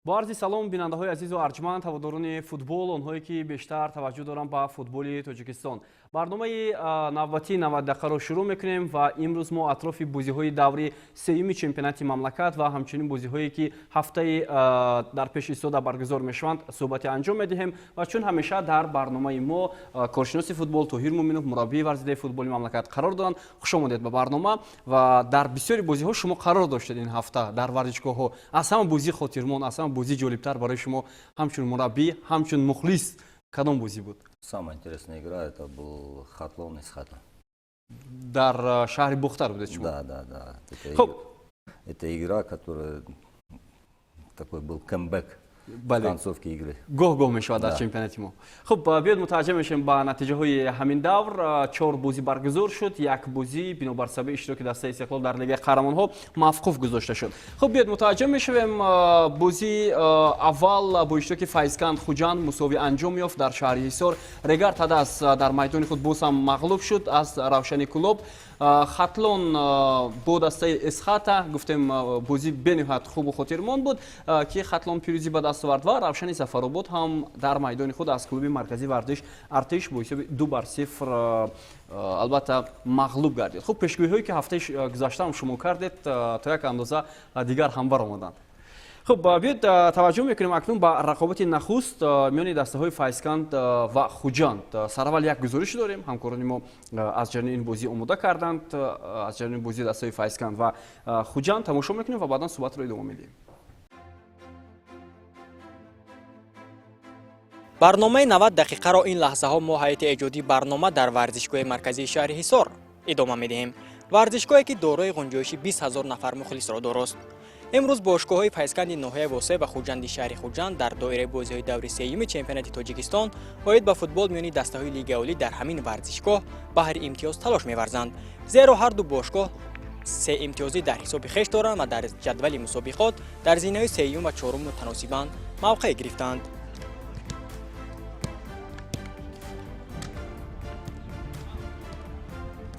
Бо арзи салом, бинандаҳои азизу арҷманд, ҳаводорони футбол, онҳое ки бештар таваҷҷӯҳ доранд ба футболи Тоҷикистон. Барномаи навбатии 90 дақиқаро шурӯъ мекунем ва имрӯз мо атрофи бозиҳои даври сеюми чемпионати мамлакат ва ҳамчунин бозиҳое ки ҳафтаи дар пеш истода баргузор мешаванд, суҳбате анҷом медиҳем. Ва чун ҳамеша дар барномаи мо коршиноси футбол Тоҳир Муминов, мураббии варзидаи футболи мамлакат, қарор доранд. Хуш омадед ба барнома. Ва дар бисёри бозиҳо шумо қарор доштед ин ҳафта дар варзишгоҳҳо. Аз ҳама бозии хотирмон, аз ҳама бозии ҷолибтар барои шумо ҳамчун мураббӣ, ҳамчун мухлис кадом бозӣ буд? Самая интересная игра — это был Хатлон и Эсхата. Дар шаҳри Бохтар будед шумо? Да. Это, Хоп. Это игра, которая такой был камбэк в концовке игры. Гоҳ гоҳ мешавад дар чемпионати мо. Хуб, биёед, мутаваҷҷеҳ мешавем ба натиҷаҳои ҳамин давр. Чор бозӣ баргузор шуд, як бозӣ бинобар сабаби иштироки дастаи Истиқлол дар Лигаи қаҳрамонҳо мавқуф гузошта шуд. Хуб, биёед, мутаваҷҷеҳ мешавем. Бозии аввал бо иштироки Файзканд Хуҷанд мусовӣ анҷом ёфт дар шаҳри Ҳисор. Регар Тадаз дар майдони худ боз ҳам мағлуб шуд аз Равшани Кӯлоб. Хатлон бо дастаи Эсхата, гуфтем, бозӣ бениҳоят хубу хотирмон буд, ки Хатлон пирӯзӣ ба даст овард, ва Равшани Зафаробод ҳам дар майдони худ аз клуби марказии варзиш Артиш бо ҳисоби 2-0, албатта, мағлуб гардид. Хуб, пешгӯиҳое ки ҳафтаи гузаштаам шумо кардед, то як андоза дигар ҳам баромаданд. Хуб, биёед, таваҷҷӯҳ мекунем акнун ба рақобати нахуст миёни дастаҳои Файзканд ва Хуҷанд. Сараввал як гузориш дорем, ҳамкорони мо аз ҷараёни ин бозӣ омода карданд, аз ҷараёни бозии дастаҳои Файзканд ва Хуҷанд. Тамошо мекунем ва баъдан суҳбатро идома медиҳем. Барномаи 90 дақиқаро ин лаҳзаҳо мо, ҳайати эҷодии барнома, дар варзишгоҳи марказии шаҳри Ҳисор идома медиҳем, варзишгоҳе ки дорои ғунҷоиши 20 ҳазор нафар мухлисро дорост. Имрӯз бошгоҳҳои Файзканди ноҳияи Восеъ ва Хуҷанди шаҳри Хуҷанд дар доираи бозиҳои даври сеюми чемпионати Тоҷикистон оид ба футбол миёни дастаҳои Лигаи Олӣ дар ҳамин варзишгоҳ баҳри имтиёз талош меварзанд, зеро ҳарду бошгоҳ се имтиёзӣ дар ҳисоби хеш доранд ва дар ҷадвали мусобиқот дар зинаҳои сеюм ва чорум мутаносибан мавқеъ гирифтаанд.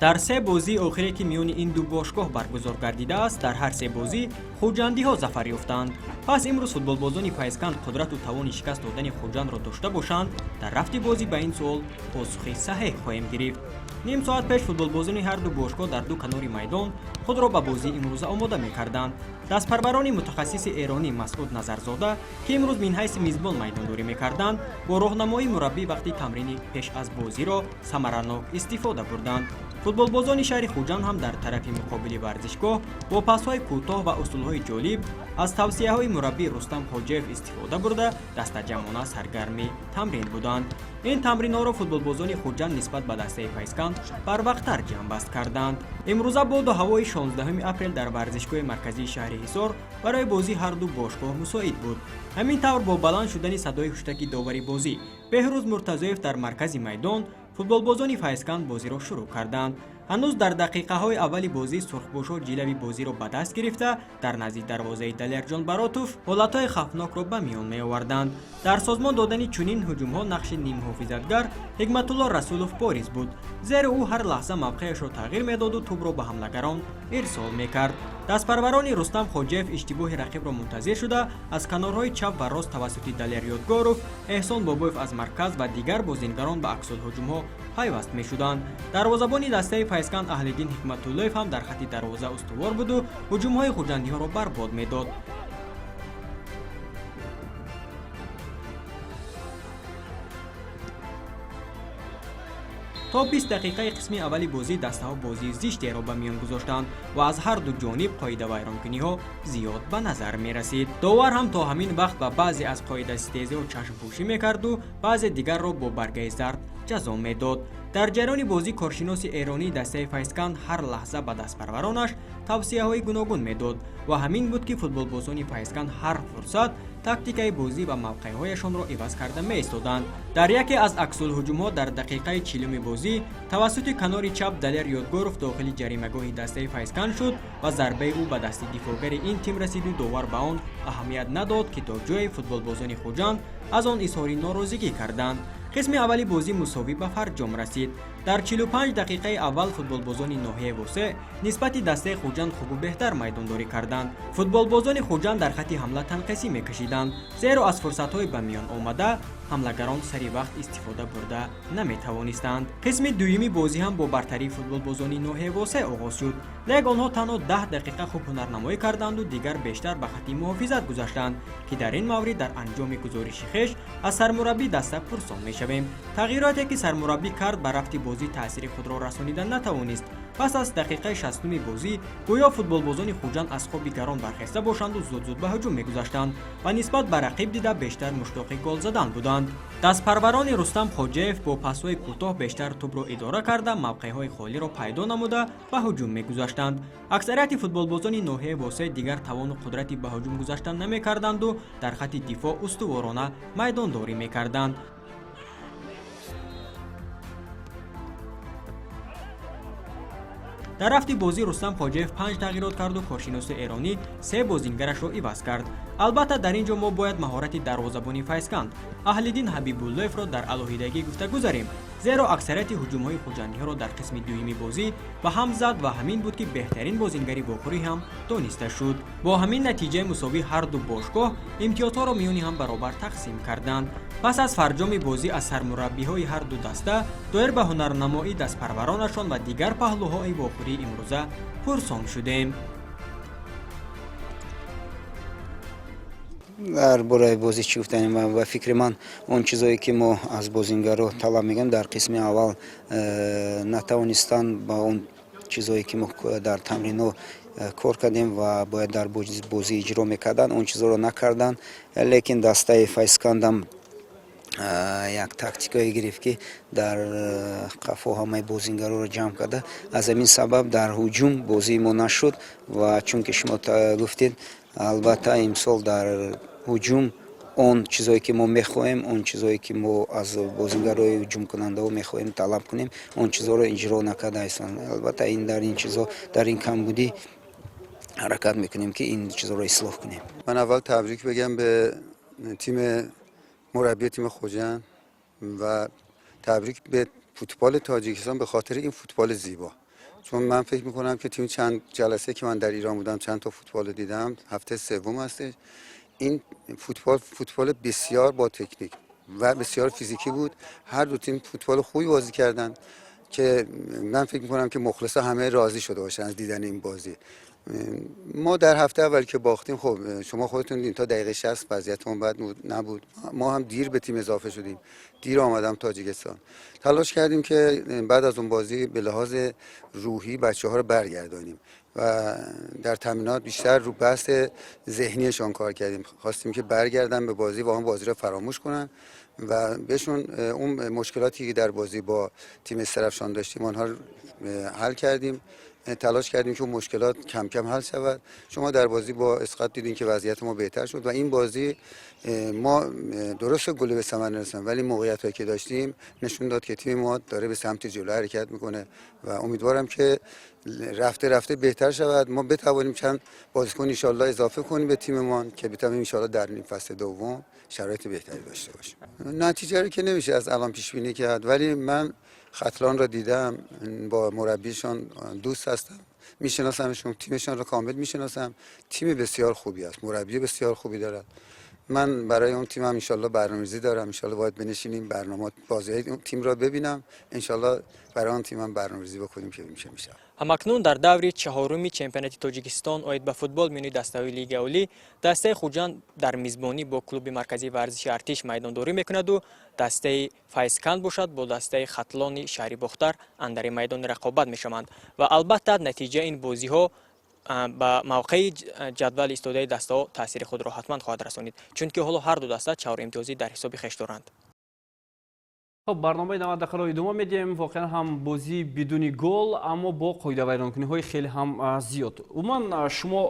Дар се бозии охире, ки миёни ин ду бошгоҳ баргузор гардидааст, дар ҳар се бозӣ хуҷандиҳо зафар ёфтанд. Пас имрӯз футболбозони Файзканд қудрату тавони шикаст додани Хуҷандро дошта бошанд? Дар рафти бозӣ ба ин суол посухи саҳеҳ хоҳем гирифт. Ним соат пеш футболбозони ҳарду бошгоҳ дар ду канори майдон худро ба бозии имрӯза омода мекарданд. Дастпарварони мутахассиси эронӣ Масъуд Назарзода, ки имрӯз минҳайси мизбон майдондорӣ мекарданд, бо роҳнамоии мураббӣ вақти тамрини пеш аз бозиро самаранок истифода бурданд. Футболбозони шаҳри Хуҷанд ҳам дар тарафи муқобили варзишгоҳ бо пасҳои кӯтоҳ ва усулҳои ҷолиб аз тавсияҳои мураббӣ Рустам Хоҷиев истифода бурда, дастаҷамъона саргарми тамрин буданд. Ин тамринҳоро футболбозони Хуҷанд нисбат ба дастаи Файзканд барвақттар ҷамъбаст карданд. Имрӯза боду ҳавои 16 апрел дар варзишгоҳи марказии шаҳри Ҳисор барои бозии ҳарду бошгоҳ мусоид буд. Ҳамин тавр, бо баланд шудани садои ҳуштаки довари бозӣ Беҳрӯз Муртазоев дар маркази майдон футболбозони Файзканд бозиро шурӯъ карданд. Ҳанӯз дар дақиқаҳои аввали бозӣ сурхпӯшҳо ҷилави бозиро ба даст гирифта, дар назди дарвозаи Далерҷон Баротов ҳолатҳои хавфнокро ба миён меоварданд. Дар созмон додани чунин ҳуҷумҳо нақши нимҳофизатгар Ҳикматулло Расулов бориз буд, зеро ӯ ҳар лаҳза мавқеашро тағйир медоду тӯбро ба ҳамлагарон ирсол мекард. Дастпарварони Рустам Хоҷиев иштибоҳи рақибро мунтазир шуда, аз канорҳои чап ва рост тавассути Далер Ёдгоров, Эҳсон Бобоев аз марказ ва дигар бозингарон ба аксулҳуҷумҳо пайваст мешуданд. Дарвозабони дастаи Файзканд Аҳлиддин Ҳикматуллоев ҳам дар хатти дарвоза устувор буду ҳуҷумҳои хуҷандиҳоро барбод медод. То 20 дақиқаи қисми аввали бозӣ дастаҳо бозии зиштеро ба миён гузоштанд ва аз ҳар ду ҷониб қоидавайронкуниҳо зиёд ба назар мерасид. Довар ҳам то ҳамин вақт ба баъзе аз қоидаситезиҳо чашмпӯшӣ мекарду баъзе дигарро бо баргаи зард ҷазо медод. Дар ҷараёни бозӣ коршиноси эронии дастаи Файзканд ҳар лаҳза ба дастпарваронаш тавсияҳои гуногун медод ва ҳамин буд, ки футболбозони Файзканд ҳар фурсат тактикаи бозӣ ва мавқеъҳояшонро иваз карда меистоданд. Дар яке аз аксулҳуҷумҳо дар дақиқаи 40-уми бозӣ тавассути канори чап Далер Ёдгоров дохили ҷаримагоҳи дастаи Файзканд шуд ва зарбаи ӯ ба дасти дифоъгари ин тим расиду довар ба он аҳамият надод, ки то ҷое футболбозони Хуҷанд аз он изҳори норозигӣ карданд. Қисми аввали бозӣ мусовӣ ба фарҷом расид. Дар 45 дақиқаи аввал футболбозони ноҳияи Восе нисбати дастаи Хуҷанд хубу беҳтар майдондорӣ карданд. Футболбозони Хуҷанд дар хатти ҳамла танқисӣ мекашиданд, зеро аз фурсатҳои ба миён омада ҳамлагарон сари вақт истифода бурда наметавонистанд. Қисми дуюми бозӣ ҳам бо бартарии футболбозони ноҳияи Восе оғоз шуд, лек онҳо танҳо 10 дақиқа хуб ҳунарнамоӣ карданду дигар бештар ба хатти муҳофизат гузаштанд, ки дар ин маврид дар анҷоми гузориши хеш аз сармураббӣ даста пурсон мешавем. Тағйироте, ки сармураббӣ кард, ба рафти бозӣ таъсири худро расонида натавонист. Пас аз дақиқаи 60-уми бозӣ гӯё футболбозони Хуҷанд аз хоби гарон бархеста бошанду зуд-зуд ба ҳуҷум мегузаштанд ва нисбат ба рақиб дида бештар муштоқи гол задан буданд. Дастпарварони Рустам Хоҷаев бо пасҳои кӯтоҳ бештар тӯбро идора карда, мавқеъҳои холиро пайдо намуда, ба ҳуҷум мегузаштанд. Аксарияти футболбозони ноҳияи Восе дигар тавону қудрати ба ҳуҷум гузаштан намекарданду дар хатти дифоъ устуворона майдондорӣ мекарданд. Дар рафти бозӣ Рустам Хоҷаев панҷ тағйирот карду коршиноси эронӣ се бозингарашро иваз кард. Албатта, дар ин ҷо мо бояд маҳорати дарвозабони Файзканд Аҳлиддин Ҳабибуллоевро дар алоҳидагӣ гуфта гузарем, зеро аксарияти ҳуҷумҳои хуҷандиҳоро дар қисми дуюми бозӣ ба ҳам зад ва ҳамин буд, ки беҳтарин бозингари вохӯрӣ ҳам дониста шуд. Бо ҳамин натиҷаи мусовӣ ҳарду бошгоҳ имтиёзҳоро миёни ҳам баробар тақсим карданд. Пас аз фарҷоми бозӣ аз сармураббиҳои ҳарду даста доир ба ҳунарнамоии дастпарваронашон ва дигар паҳлӯҳои вохӯрии имрӯза пурсон шудем. Дар бораи бозӣ чӣ гуфтанем? Ба фикри ман, он чизое, ки мо аз бозингаро талаб мекунем, дар қисми аввал натавонистанд. Ба он чизое, ки мо дар тамринҳо кор кардем ва бояд дар бозӣ иҷро мекарданд, он чизоро накарданд. Лекин дастаи Файзкандам як тактикае гирифт, ки дар қафо ҳамаи бозингароро ҷамъ карда, аз ҳамин сабаб дар ҳуҷум бозии мо нашуд. Ва чунки шумо гуфтед, албатта, имсол дар ҳуҷум он чизое, ки мо мехоҳем, он чизое, ки мо аз бозингарои ҳуҷумкунандаҳо мехоҳем, талаб кунем, он чизҳоро иҷро накарда ҳастанд. Албатта, ин дар ин чизо, дар ин камбудӣ ҳаракат мекунем, ки ин чизҳоро ислоҳ кунем. Ман аввал табрик бегам ба тим, мураббии тими Хуҷанд, ва табрик ба футболи Тоҷикистон ба хотири ин футболи зебо, чун ман фикр мекунам, ки тим чанд ҷаласа, ки ман дар Эрон будам, чанд то футбол дидам, ҳафтаи севум ҳастеш, ин футбол футболи бисёр бо техник ва бисёр физикӣ буд. Ҳар ду тим футболи хубе бозӣ карданд, ки ман фикр мекунам, ки мухлиса ҳама розӣ шуда бошанд аз дидани ин бозӣ. Мо дар ҳафтаи аввал, ки бохтем, хуб, шумо худатон дидин, то дақиқаи 60 вазъиятмон бад набуд. Мо ҳам дир ба тим изофа шудем, дир омадам Тоҷикистон. Талош кардем, ки баъд аз он бозӣ ба лиҳози рӯҳӣ бачаҳоро баргардонем ва дар тамринот бештар рӯ баҳси зеҳниашон кор кардем. Хостем, ки баргарданд ба бозӣ ва он бозиро фаромӯш кунанд ва беҳшон он мушкилоте, ки дар бозӣ бо тими Истаравшан доштем, онҳоро ҳал кардем. Талош кардем, ки он мушкилот кам кам ҳал шавад. Шумо дар бозӣ бо Эсқат дидин, ки вазъияти мо беҳтар шуд ва ин бозӣ мо дуруст гол ба самар нарасондем, вале мавқеиятҳое, ки доштем, нишон дод, ки тими мо дорад ба самти ҷило ҳаракат мекунад ва умедворам, ки рафта рафта беҳтар шавад, мо битавонем чанд бозикун иншоаллоҳ изофа кунем ба тимамон, ки битавонем иншоаллоҳ дар ним фасли дуввум шароити беҳтаре дошта бошем. Натиҷа ро ки намешавад аз алон пешбинӣ кард, вале ман Хатлонро дидам, бо мураббиашон дӯст ҳастам, мешиносамашон, тимашонро комил мешиносам. Тими бисёр хубе аст, мураббии бисёр хубе дорад. Ман барои он тимам иншоаллоҳ барномарезӣ дорам. Иншоаллоҳ бояд бинишинем, барнома бозиҳои он тимро бибинам, иншоаллоҳ барои он тимам барномарезӣ бикунем, ки чӣ мешавад. Ҳамакнун дар даври чаҳоруми чемпионати Тоҷикистон оид ба футбол миёни дастаҳои Лигаи Олӣ дастаи Хуҷанд дар мизбонӣ бо клуби марказии варзиши Артиш майдондорӣ мекунаду дастаи Файзканд бошад, бо дастаи Хатлони шаҳри Бохтар андари майдони рақобат мешаванд. Ва албатта, натиҷаи ин бозиҳо ба мавқеи ҷадвали истодаи дастаҳо таъсири худро ҳатман хоҳад расонид, чунки ҳоло ҳарду даста чаҳор имтиёзӣ дар ҳисоби хеш доранд. Хуб, барномаи 90 дақиқаро идома медиҳем. Воқеан ҳам бозӣ бидуни гол, аммо бо қоидавайронкуниҳои хеле ҳам зиёд. Умуман, шумо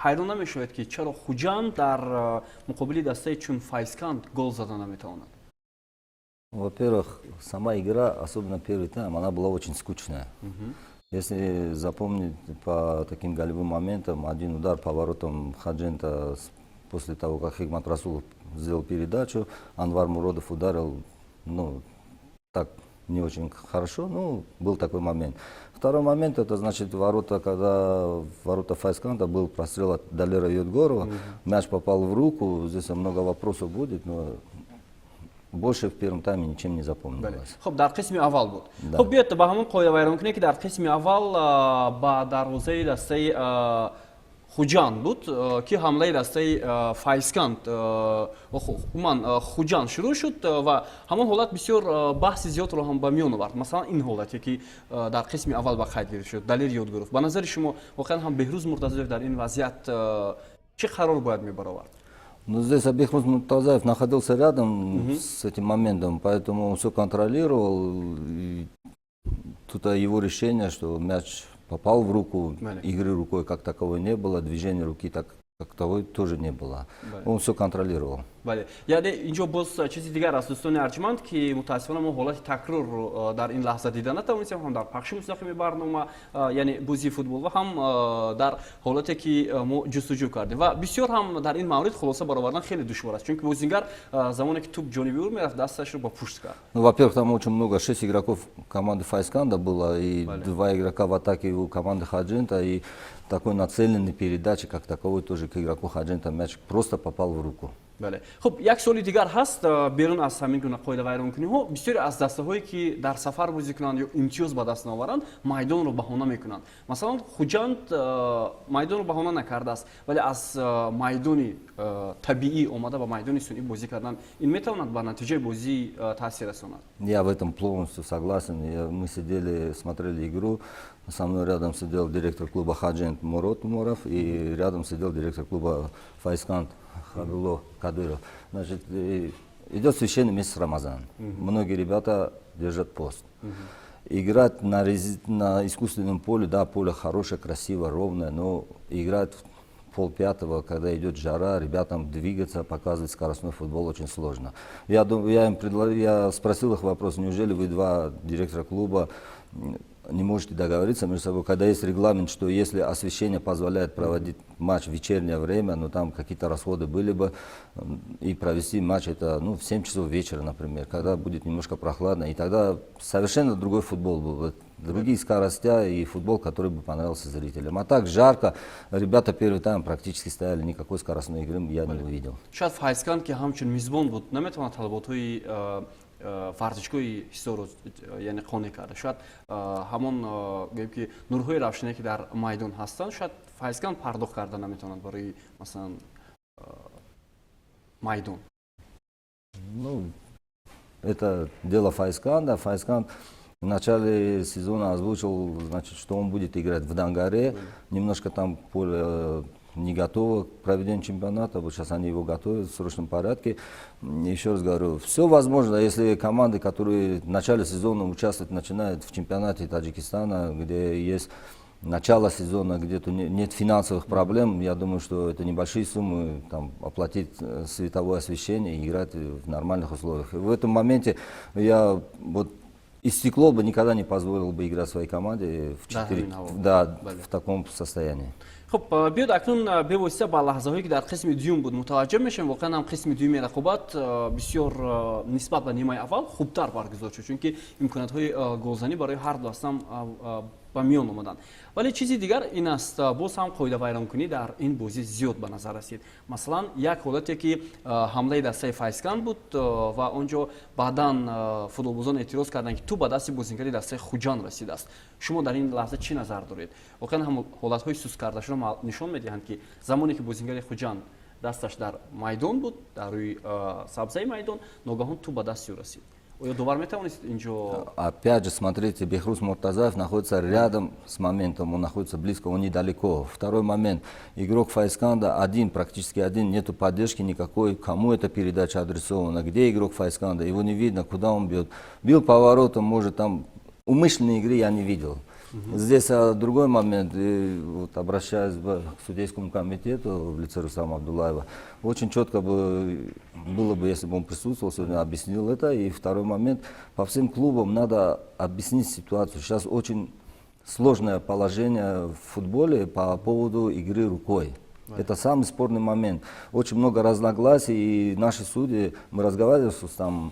ҳайрон намешавед, ки чаро Хуҷанд дар муқобили дастаи чун Файзканд гол зада наметавонад? Во-первых, сама игра, особенно первый тайм, она была очень скучная. Если запомнить по таким голевым моментам, один удар по воротам Худжанда после того, как Хикмат Расулов сделал передачу, Анвар Муродов ударил. Ну, так не очень хорошо, ну, был такой момент. Второй момент, это, значит, ворота, когда в ворота Файзканда был прострел от Далера Йодгорова, мяч попал в руку, здесь много вопросов будет, но больше в первом тайме ничем не запомнилось. Хуб, дар қисми аввал буд. Да. Хуб, биёед ба ҳамон қоидавайронкунӣ, ки дар қисми аввал ба дарвозаи дастаи Хуҷанд буд, ки ҳамлаи дастаи Файзканд, умуман Хуҷанд шурӯъ шуд ва ҳамон ҳолат бисёр баҳси зиёдро ҳам ба миён овард. Масалан, ин ҳолате, ки дар қисми аввал ба қайд гирифта шуд, Далер Ёдгоров, ба назари шумо, воқеан ҳам Беҳрӯз Муртазоев дар ин вазъият чӣ қарор бояд мебаровард? Ну, здесь Бехруз Муртазаев находился рядом с этим моментом, поэтому он все контролировал. И тут его решение, что мяч попал в руку, Бале. Игры рукой как таковой не было, движения руки так как таковой тоже не было. Бале. Он все контролировал. Бале, яъне инҷо боз чизи дигар аст, дӯстони арҷманд, ки мутаассифона мо ҳолати такрорро дар ин лаҳза дида натавонистем, ҳам дар пахши мустақими барнома, яъне бозии футбол, ва ҳам дар ҳолате, ки мо ҷустуҷӯ кардем. Ва бисёр ҳам дар ин маврид хулоса баровардан хеле душвор аст, чунки бозингар замоне ки туп ҷониби ӯ мерафт, дасташро ба пушт кард. Ну, во-первых, там очень много, шесть игроков команды Файзканда было, и Бале. Два игрока в атаке у команды Худжанда, и такой нацеленной передачи, как таковой, тоже к игроку Худжанда мяч просто попал в руку. Бале, хуб, як суоли дигар ҳаст. Берун аз ҳамин гуна қоидавайронкуниҳо, бисёре аз дастаҳое, ки дар сафар бозӣ кунанд ё имтиёз ба даст наоваранд, майдонро баҳона мекунанд. Масалан, Хуҷанд майдонро баҳона накардааст, вале аз майдони табиӣ омада ба майдони сунъӣ бозӣ кардан, ин метавонад ба натиҷаи бозӣ таъсир расонад? Я в этом полностью согласен. Мы сидели, смотрели игру. Со мной рядом сидел директор клуба Худжанд Мурод Умаров и рядом сидел директор клуба Файзканд Хабило Кадыров. Значит, идет священный месяц Рамазан. Многие ребята держат пост. Играть на искусственном поле, да, поле хорошее, красиво, ровное, но играть в 4:30, когда идет жара, ребятам двигаться, показывать скоростной футбол очень сложно. Я думаю, я им предложил, я спросил их вопрос: неужели вы, два директора клуба, не можете договориться между собой, когда есть регламент, что если освещение позволяет проводить матч в вечернее время, но там какие-то расходы были бы, и провести матч это, ну, в 7 часов вечера, например, когда будет немножко прохладно, и тогда совершенно другой футбол был бы, другие скоростя и футбол, который бы понравился зрителям. А так жарко, ребята первый тайм практически стояли, никакой скоростной игры я не увидел. Шояд Файзканд, ки ҳамчун мизбон буд, наметавонад талаботҳои варзишгоҳи Ҳисорро, яъне, қонеъ карда. Шояд ҳамон, гӯем ки, нурҳои равшане, ки дар майдон ҳастанд, шояд Файзканд пардохт карда наметавонад барои, масалан, майдон. Ну, это дело Файзканда. Файзканд в начале сезона озвучил, значит, что он будет играть в Дангаре. Немножко там поле не готово к проведению чемпионата. Вот сейчас они его готовят в срочном порядке. Еще раз говорю, все возможно, если команды, которые в начале сезона участвуют, начинают в чемпионате Таджикистана, где есть начало сезона, где-то нет финансовых проблем, я думаю, что это небольшие суммы, там, оплатить световое освещение и играть в нормальных условиях. И в этом моменте я вот Истиклол бы никогда не позволил бы играть своей команде в Да, 4, именно, да, бале. В таком состоянии. Хуб, биёд акнун бевосита ба лаҳзаҳое, ки дар қисми дуюм буд, мутаваҷҷеҳ мешавем. Воқеан ҳам қисми дуюми рақобат бисёр нисбат ба нимаи аввал хубтар баргузор шуд, чунки имкониятҳои голзанӣ барои ҳар ду даста ба миён омаданд. Вале чизи дигар ин аст, боз ҳам қоидавайронкунӣ дар ин бозӣ зиёд ба назар расид. Масалан, як ҳолате, ки ҳамлаи дастаи Файзканд буд ва он ҷо баъдан футболбозон эътироз карданд, ки туп ба дасти бозингари дастаи Хуҷанд расидааст. Шумо дар ин лаҳза чӣ назар доред? Воқеан ҳам ҳолатҳои суст кардашуда нишон медиҳанд, ки замоне ки бозингари Хуҷанд дасташ дар майдон буд, дар рӯи сабзаи майдон, ногаҳон туп ба дасти ӯ расид. Оё довар метавонист инҷо? Опять же, смотрите, Бехруз Муртазаев находится рядом с моментом, он находится близко, он недалеко. Второй момент. Игрок Файзканда один, практически один, нету поддержки никакой. Кому эта передача адресована? Где игрок Файзканда? Его не видно, куда он бьет. Бил по воротам, может, там умышленной игры я не видел. Здесь другой момент, и вот обращаясь бы к судейскому комитету в лице Рустама Абдулаева, очень четко бы, было бы, если бы он присутствовал сегодня, объяснил это. И второй момент, по всем клубам надо объяснить ситуацию. Сейчас очень сложное положение в футболе по поводу игры рукой. Это самый спорный момент. Очень много разногласий, и наши судьи, мы разговаривали с Рустамом,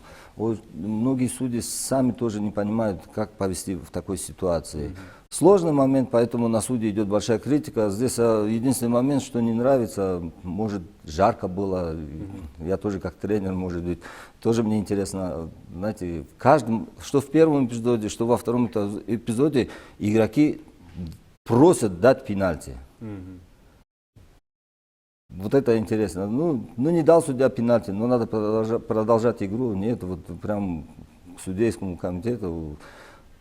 многие судьи сами тоже не понимают, как повести в такой ситуации. Сложный момент, поэтому на судьи идет большая критика. Здесь единственный момент, что не нравится, может, жарко было, я тоже как тренер, может быть, тоже мне интересно, знаете, в каждом, что в первом эпизоде, что во втором эпизоде игроки просят дать пенальти. Вот это интересно. Ну, не дал судья пенальти, но надо продолжать игру. Нет, вот прям к судейскому комитету: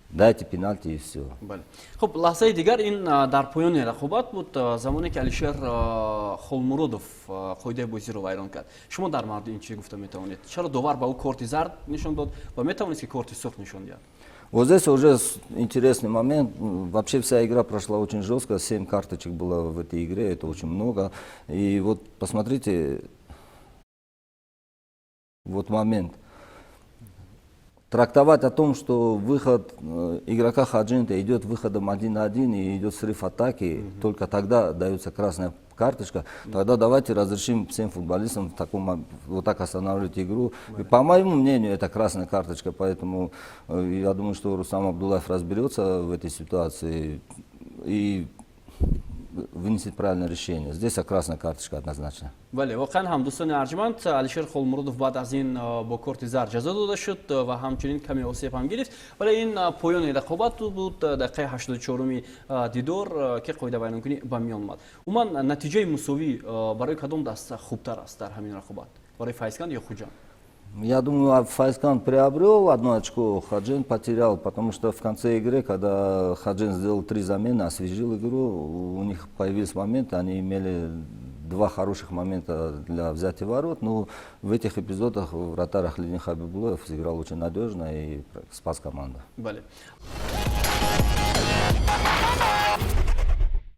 дайте пенальти, и все. Бале, хуб, лаҳзаи дигар ин дар поёни рақобат буд, замоне ки Алишер Холмуродов қоидаи бозиро вайрон кард. Шумо дар мавриди ин чӣ гуфта метавонед? Чаро довар ба ӯ корти зард нишон дод ва метавонист, ки корти сурх нишон диҳад? Вот здесь уже интересный момент. Вообще вся игра прошла очень жестко. Семь карточек было в этой игре, это очень много. И вот посмотрите, вот момент. Трактовать о том, что выход игрока Худжанда идет выходом один на один и идет срыв атаки, только тогда дается красная карточка, тогда давайте разрешим всем футболистам вот так останавливать игру. И, по моему мнению, это красная карточка, поэтому я думаю, что Рустам Абдулаев разберется в этой ситуации и вынесет правильное решение. Здесь красная карточка однозначно. Бале, воқеан ҳам, дӯстони арҷманд, Алишер Холмуродов баъд аз ин бо корти зард ҷазо дода шуд ва ҳамчунин каме осеб ҳам гирифт, вале ин поёни рақобат буд, дақиқаи 84-уми дидор, ки қоидавайронкунӣ ба миён омад. Умуман, натиҷаи мусовӣ барои кадом даста хубтар аст дар ҳамин рақобат, барои Файзканд ё Хуҷанд? Я думаю, Файзканд приобрел одно очко, Худжанд потерял, потому что в конце игры, когда Худжанд сделал три замены, освежил игру, у них появились моменты, они имели два хороших момента для взятия ворот, но в этих эпизодах вратарь Ахлидин Хабибуллоев сыграл очень надежно и спас команду. Бале.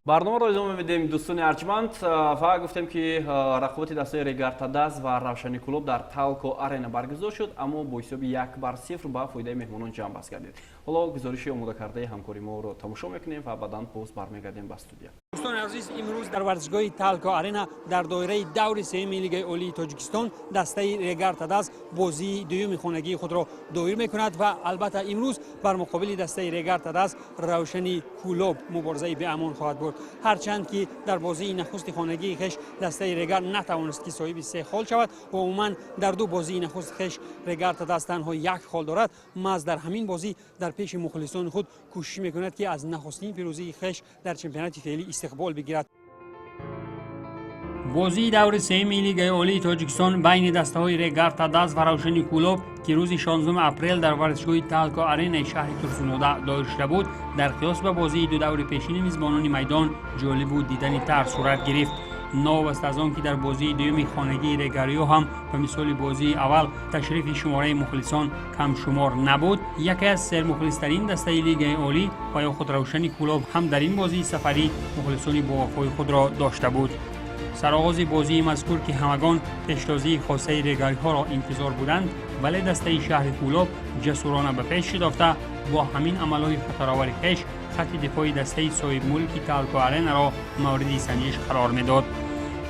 Барномаро идома медиҳем, дӯстони арҷманд, ва гуфтем, ки рақобати дастаи Регар-ТадАЗ ва Равшани Кӯлоб дар Талко Арена баргузор шуд, аммо бо ҳисоби 1-0 ба фоидаи меҳмонон ҷамъбаст гардид. Ҳоло гузориши омодакардаи ҳамкори моро тамошо мекунем ва баъдан боз бармегардем ба студия. Дӯстони азиз, имрӯз дар варзишгоҳи Талко Арена дар доираи даври сеюми Лигаи Олии Тоҷикистон дастаи Регар ТадАЗ бозии дуюми хонагии худро доир мекунад ва албатта имрӯз бар муқобили дастаи Регар ТадАЗ Равшани Кӯлоб муборизаи беамон хоҳад бурд. Ҳарчанд ки дар бозии нахусти хонагии хеш дастаи Регар натавонист, ки соҳиби се хол шавад ва умуман дар ду бозии нахусти хеш Регар ТадАЗ танҳо як хол дорад, маҳз дар ҳамин бозӣ дар пеши мухлисони худ кӯшиш мекунад, ки аз нахустин пирӯзии хеш дар чемпионати феълӣ истиқбол бигирад. Бозии даври сеюми Лигаи Олии Тоҷикистон байни дастаҳои Регар ТадАЗ ва Равшани Кӯлоб, ки рӯзи 16 апрел дар варзишгоҳи Талко Аренаи шаҳри Турсунзода доир шуда буд, дар қиёс ба бозии ду даври пешини мизбонони майдон ҷолибу диданитар сурат гирифт. Новобаста аз он ки дар бозии дуюми хонагии регариё ҳам ба мисоли бозии аввал ташрифи шумораи мухлисон камшумор набуд, яке аз сермухлистарин дастаи Лигаи Олӣ ва ё худ Равшани Кӯлоб ҳам дар ин бозии сафарӣ мухлисони бовафои худро дошта буд. Сароғози бозии мазкур, ки ҳамагон пештозии хосаи регариҳоро интизор буданд, вале дастаи шаҳри Кӯлоб ҷасурона ба пеш шитофта, бо ҳамин амалҳои хатаровари хеш хатти дифои дастаи соҳибмулки Талко Аренаро мавриди санҷиш қарор медод.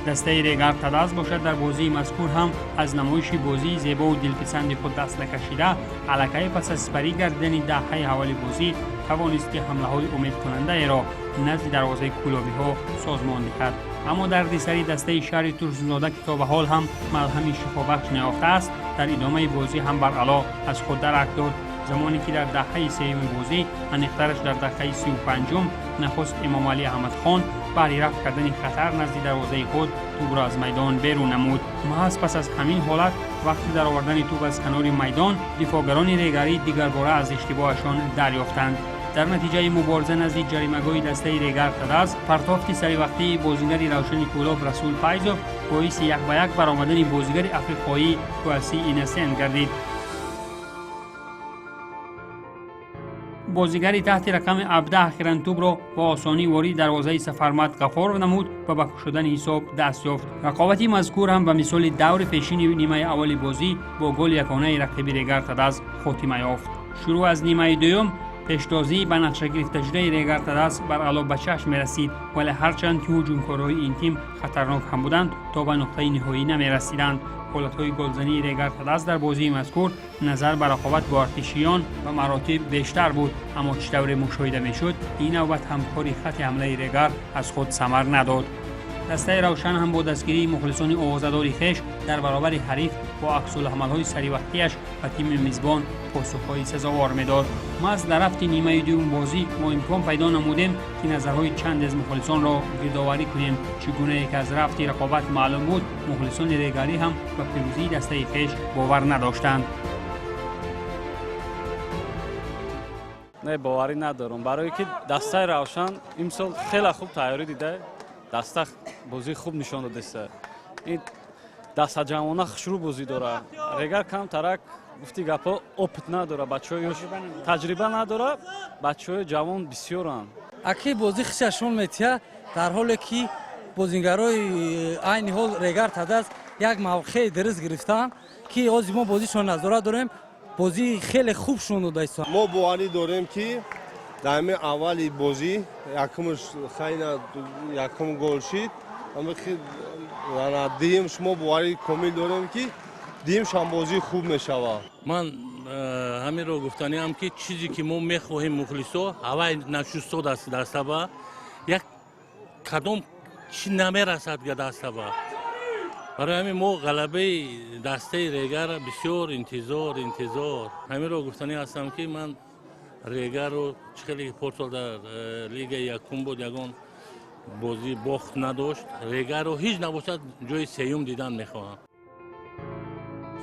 Дастаи Регар ТадАЗ бошад, дар бозии мазкур ҳам аз намоиши бозии зебову дилписанди худ даст накашида, аллакай пас аз сипарӣ гардидани даҳаи аввали бозӣ тавонист, ки ҳамлаҳои умедкунандаеро назди дарвозаи кӯлобиҳо созмон диҳад. Аммо дардисари дастаи шаҳри Турсунзода, ки то ба ҳол ҳам малҳами шифобахш наёфтааст, дар идомаи бозӣ ҳам баръало аз худ дарак дод. Замоне ки дар даҳаи сеюми бозӣ, аниқтараш дар дақиқаи 35-ум, нахуст Эмомалӣ Аҳмадхон баҳри рафт кардани хатар назди дарвозаи худ тӯбро аз майдон берун намуд. Маҳз пас аз ҳамин ҳолат, вақти даровардани тӯб аз канори майдон, дифоъгарони регарӣ дигарбора аз иштибоҳашон дарёфтанд. Дар натиҷаи мубориза назди ҷаримагоҳи дастаи Регар ТадАЗ партофти саривақтии бозигари Равшани Кӯлоб Расул Файзов боиси як ба як баромадани бозигари африқоӣ Куаси Инасен гардид. Бозигари таҳти рақами 17 ахиран тӯбро бо осонӣ ворид дарвозаи Сафармад Ғафоров намуд ва ба кушодани ҳисоб даст ёфт. Рақобати мазкур ҳам ба мисоли даври пешини нимаи аввали бозӣ бо голи ягонаи рақиби Регар ТадАЗ хотима ёфт. Шурӯъ аз нимаи дуюм Пештозӣ ба нақша гирифташудаи Регар Тадаз баръало ба чашм мерасид, вале ҳарчанд ки ҳуҷумкорҳои ин тим хатарнок ҳам буданд, то ба нуқтаи ниҳоӣ намерасиданд. Ҳолатҳои голзании Регар Тадаз дар бозии мазкур назар ба рақобат бо артишиён ба маротиб бештар буд, аммо чӣ тавре мушоҳида мешуд, ин навбат ҳам кори хатти ҳамлаи Регар аз худ самар надод. Дастаи Равшан ҳам бо дастгирии мухлисони овозадори хеш дар баробари ҳариф бо аксулҳамалҳои саривақтияш ба тими мизбон посухҳои сазовор медод. Маҳз дар рафти нимаи дуюм бозӣ мо имкон пайдо намудем, ки назарҳои чанде аз мухлисонро гирдоварӣ кунем. Чӣ гунае ки аз рафти рақобат маълум буд, мухлисони регарӣ ҳам ба пирӯзии дастаи хеш бовар надоштанд. Не, боварӣ надорам, барое ки дастаи Равшан имсол хеле хуб тайёрӣ дида, даста бозии хуб нишон додааст. Ин дастаҷамъона хушрӯ бозӣ дорад. Регар камтарак, гуфти гапҳо, опыт надорад, бачаҳои ёш таҷриба надорад, бачаҳои ҷавон бисёранд. Аки бозӣ хишашон метиҳа, дар ҳоле ки бозингарои айни ҳол Регар Тадаз як мавқеи дуруст гирифтаанд, ки ҳозир мо бозишон назорат дорем, бозии хеле хуб шон додаистанд. Мо боварӣ дорем, ки дар ҳамин аввали бозӣ якумш хайна якум гол шид, дуюм шумо боварӣ комил дорем, ки дуюмшам бозӣ хуб мешавад. Ман ҳаминро гуфтаниам, ки чизе ки мо мехоҳем, мухлисо ҳавай нашустод аст, дастаба як кадом чӣ намерасад га дастаба. Барои ҳамин мо ғалабаи дастаи Регара бисёр интизор. Ҳаминро гуфтанӣ ҳастам, ки ман Регарро чӣ хеле порсол дар лигаи якум буд, ягон бозӣ бохт надошт, Регарро ҳеҷ набошад, ҷои сеюм дидан мехоҳам.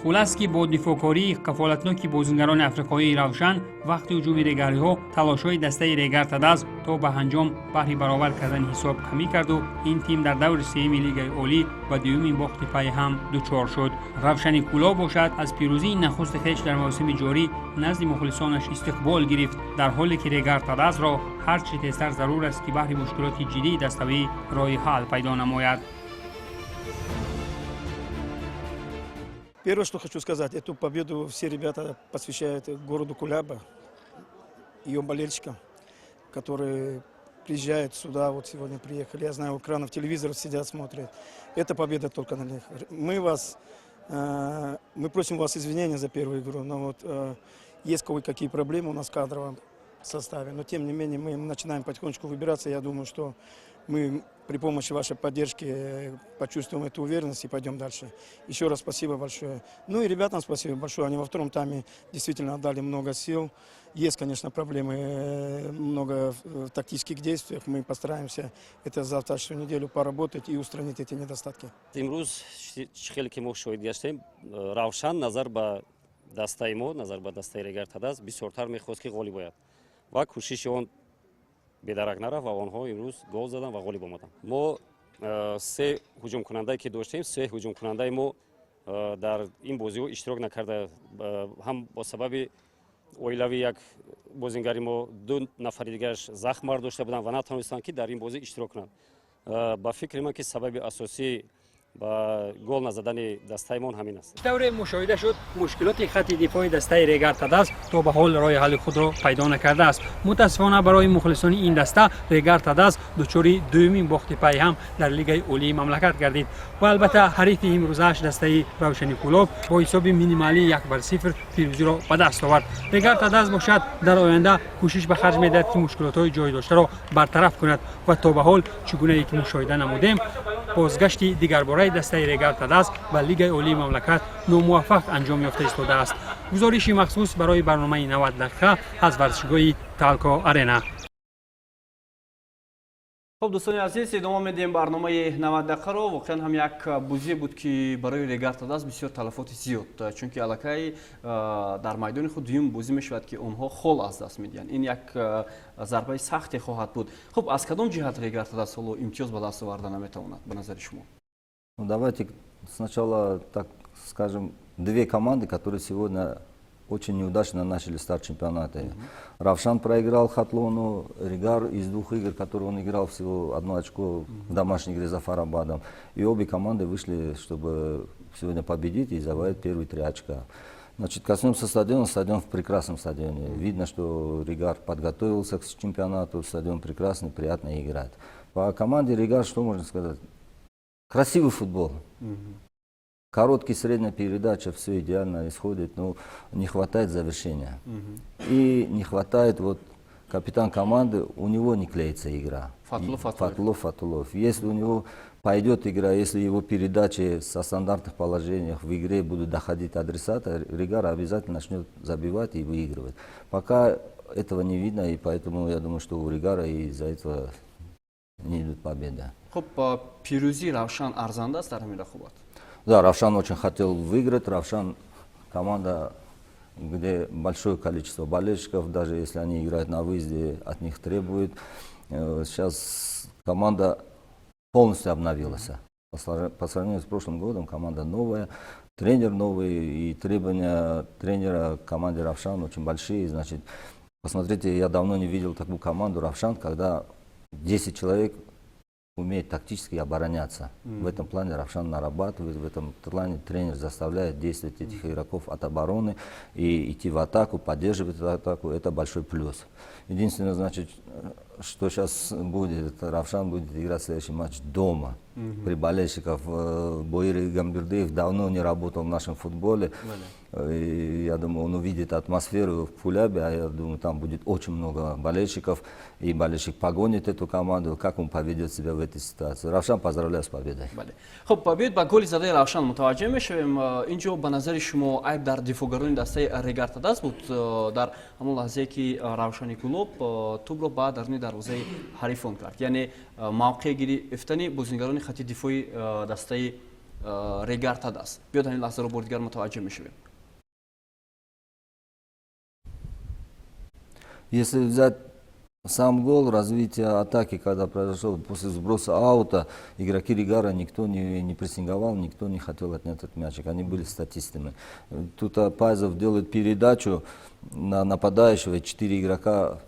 Хулас, ки бо дифоъкории кафолатноки бозингарони африқоии Равшан вақти ҳуҷуми регариҳо талошҳои дастаи Регар Тадаз то ба анҷом баҳри баробар кардани ҳисоб камӣ карду ин тим дар даври сеюми лигаи олӣ ба дуюми бохти пай ҳам дучор шуд. Равшани Кӯлоб бошад, аз пирӯзии нахусти хеш дар мавсими ҷорӣ назди мухлисонаш истиқбол гирифт, дар ҳоле ки Регар Тадазро ҳар чӣ тезтар зарур аст, ки баҳри мушкилоти ҷиддии даставӣ роҳи ҳал пайдо намояд. Первое, что хочу сказать, эту победу все ребята посвящают городу Куляба, ее болельщикам, которые приезжают сюда, вот сегодня приехали. Я знаю, у экранов телевизоров сидят, смотрят. Это победа только на них. Мы просим вас извинения за первую игру, но вот есть кое-какие проблемы у нас в кадровом составе. Но тем не менее мы начинаем потихонечку выбираться. Я думаю, что мы при помощи вашей поддержки почувствуем эту уверенность и пойдем дальше. Еще раз спасибо большое. Ну и ребятам спасибо большое. Они во втором тайме действительно отдали много сил. Есть, конечно, проблемы много в тактических действиях. Мы постараемся это за завтрашнюю неделю поработать и устранить эти недостатки. Имрӯз чӣ хеле ки мо шоҳид гаштем, Равшан назар ба дастаи мо, назар ба дастаи Регар Тадаз бисёртар мехост, ки ғолиб ояд, ва кӯшиши он бедарак нарафт ва онҳо имрӯз гол заданд ва ғолиб омаданд. Мо се ҳуҷумкунандае ки доштем, се ҳуҷумкунандаи мо дар ин бозиҳо иштирок накарда, ҳам бо сабаби оилавӣ як бозингари мо, ду нафари дигараш захм бардошта буданд ва натавонистанд, ки дар ин бозӣ иштирок кунанд. Ба фикри ман, ки сабаби асосӣ ба гол назадани дастаимон ҳамин аст. Тавре мушоҳида шуд, мушкилоти хатти дифои дастаи Регар Тадаз то ба ҳол роҳи ҳалли худро пайдо накардааст. Мутаассифона барои мухлисони ин даста, Регар Тадаз дучори дуюмин бохти пайҳам дар лигаи олии мамлакат гардид ва албатта ҳарифи имрӯзааш, дастаи Равшани Кӯлоб, бо ҳисоби минималии 1-0 пирӯзиро ба даст овард. Регар Тадаз бошад, дар оянда кӯшиш ба харҷ медиҳад, ки мушкилотҳои ҷой доштаро бартараф кунад ва то ба ҳол, чӣ гунае ки мушоҳида намудем, бозгашти дигарбораи дастаи Регар Тадаз ба лигаи олии мамлакат номуваффақ анҷом ёфта истодааст. Гузориши махсус барои барномаи 90 дақиқа аз варзишгоҳи Талко Арена. Хуб, дӯстони азиз, идома медиҳем барномаи 90 дақиқаро. Воқеан ҳам як бозие буд, ки барои Регар Тадаз бисёр талафоти зиёд, чунки аллакай дар майдони худ дуюм бозӣ мешавад, ки онҳо хол аз даст медиҳанд. Ин як зарбаи сахте хоҳад буд. Хуб, аз кадом ҷиҳат Регар Тадаз ҳоло имтиёз ба даст оварда наметавонад, ба назари шумо? Ну, давайте сначала, так скажем, две команды, которые сегодня очень неудачно начали старт чемпионата. Равшан проиграл Хатлону, Регар из двух игр, которые он играл, всего одно очко в домашней игре за Зафарабадом. И обе команды вышли, чтобы сегодня победить и завоевать первые три очка. Значит, коснемся стадиона. Стадион в прекрасном стадионе. Видно, что Регар подготовился к чемпионату. Стадион прекрасный, приятно играть. По команде Регар что можно сказать? Красивый футбол. Короткий, средняя передача, все идеально исходит, но не хватает завершения. И не хватает вот капитан команды, у него не клеится игра. Фатулов Фатулов. Фатулов Фатулов. Если у него пойдет игра, если его передачи со стандартных положениях в игре будут доходить адресата, Регар обязательно начнет забивать и выигрывать. Пока этого не видно, и поэтому я думаю, что у Регара из-за этого не идут победы. Хуб, пирӯзии Равшан арзанда аст дар ҳамин рақобат? Да, Равшан очень хотел выиграть. Равшан команда, где большое количество болельщиков, даже если они играют на выезде, от них требуют. Сейчас команда полностью обновилась. По сравнению с прошлым годом команда новая, тренер новый, и требования тренера к команде Равшан очень большие. Значит, посмотрите, я давно не видел такую команду Равшан, когда 10 человек умеет тактически обороняться. В этом плане Равшан нарабатывает, в этом плане тренер заставляет действовать этих игроков от обороны и идти в атаку, поддерживать эту атаку. Это большой плюс. Единственное, значит, что сейчас будет, это Равшан будет играть следующий матч дома. При болельщиков. Боир Эгамбердиев давно не работал в нашем футболе. И я думаю, он увидит атмосферу в Кулябе, а я думаю, там будет очень много болельщиков, и болельщик погонит эту команду, как он поведет себя в этой ситуации. Равшан, поздравляю с победой. Бале, хуб, биёед ба голи задаи Равшан мутаваҷҷеҳ мешавем. Инҷо ба назари шумо айб дар дифоъгарони дастаи Регар ТадАЗ буд дар ҳамон лаҳзае, ки Равшани Кулоб тӯбро ба даруни дарвозаи ҳарифон кард, яъне мавқеъ гирифтани бозингарони хати дифои дастаи Регар ТадАЗ? Биёед ҳамин лаҳзаро бори дигар мутаваҷҷеҳ мешавем. Если взять сам гол, развитие атаки, когда произошел после сброса аута, игроки Регара никто не прессинговал, никто не хотел отнять этот мячик, они были статистами. Тут Пайзов делает передачу на нападающего, и четыре игрока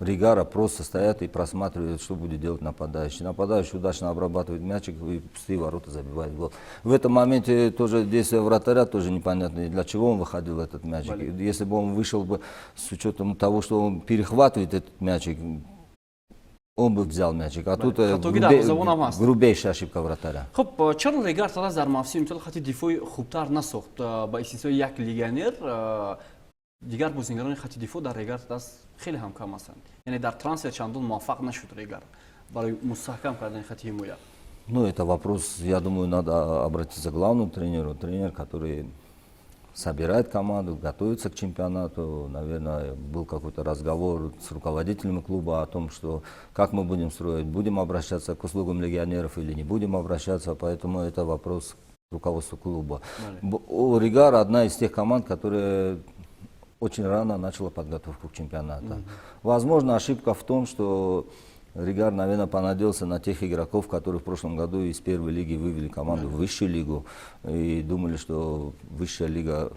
Регара просто стоят и просматривают, что будет делать нападающий. Нападающий удачно обрабатывает мячик и пустые ворота забивает гол. В этом моменте тоже действие вратаря тоже непонятно, для чего он выходил этот мячик. Если бы он вышел бы с учетом того, что он перехватывает этот мячик, он бы взял мячик. А тут грубейшая ошибка вратаря. Хуб, чаро Регар ТадАЗ дар мавсими имсол хати дифои хубтар насохт? Ба истиснои як легионер дигар бозингарони хати дифоъ дар Регар ТадАЗ хеле ҳам кам ҳастанд, яъне дар трансфер чандон муваффақ нашуд Регар барои мустаҳкам кардани хати ҳимоя. Ну, это вопрос, я думаю, надо обратиться к главному тренеру. Тренер, который собирает команду, готовится к чемпионату. Наверное, был какой-то разговор с руководителями клуба о том, что как мы будем строить, будем обращаться к услугам легионеров или не будем обращаться. Поэтому это вопрос к руководству клуба. У Регара одна из тех команд, которая очень рано начала подготовку к чемпионату. Возможно, ошибка в том, что Регар, наверное, понадеялся на тех игроков, которые в прошлом году из первой лиги вывели команду в высшую лигу и думали, что высшая лига,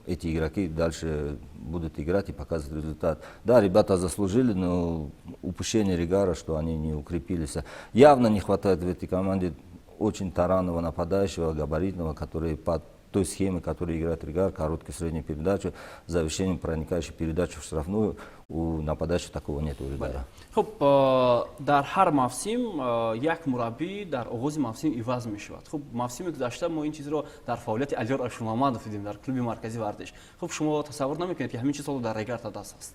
эти игроки дальше будут играть и показывать результат. Да, ребята заслужили, но упущение Регара, что они не укрепились. Явно не хватает в этой команде очень таранного нападающего, габаритного, который под той схеме, которую играет Регар, короткую среднюю передачу, завершением проникающей передачу в штрафную, у нападающего такого нет у Регара. Хуб, дар ҳар мавсим як мураббӣ дар оғози мавсим иваз мешавад. Хуб, мавсими гузашта мо ин чизро дар фаъолияти Алиёр Ашурмамадов дидем дар клуби Марказии варзиш. Хуб, шумо тасаввур намекунед, ки ҳамин чиз ҳоло дар Регар ТадАЗ аст?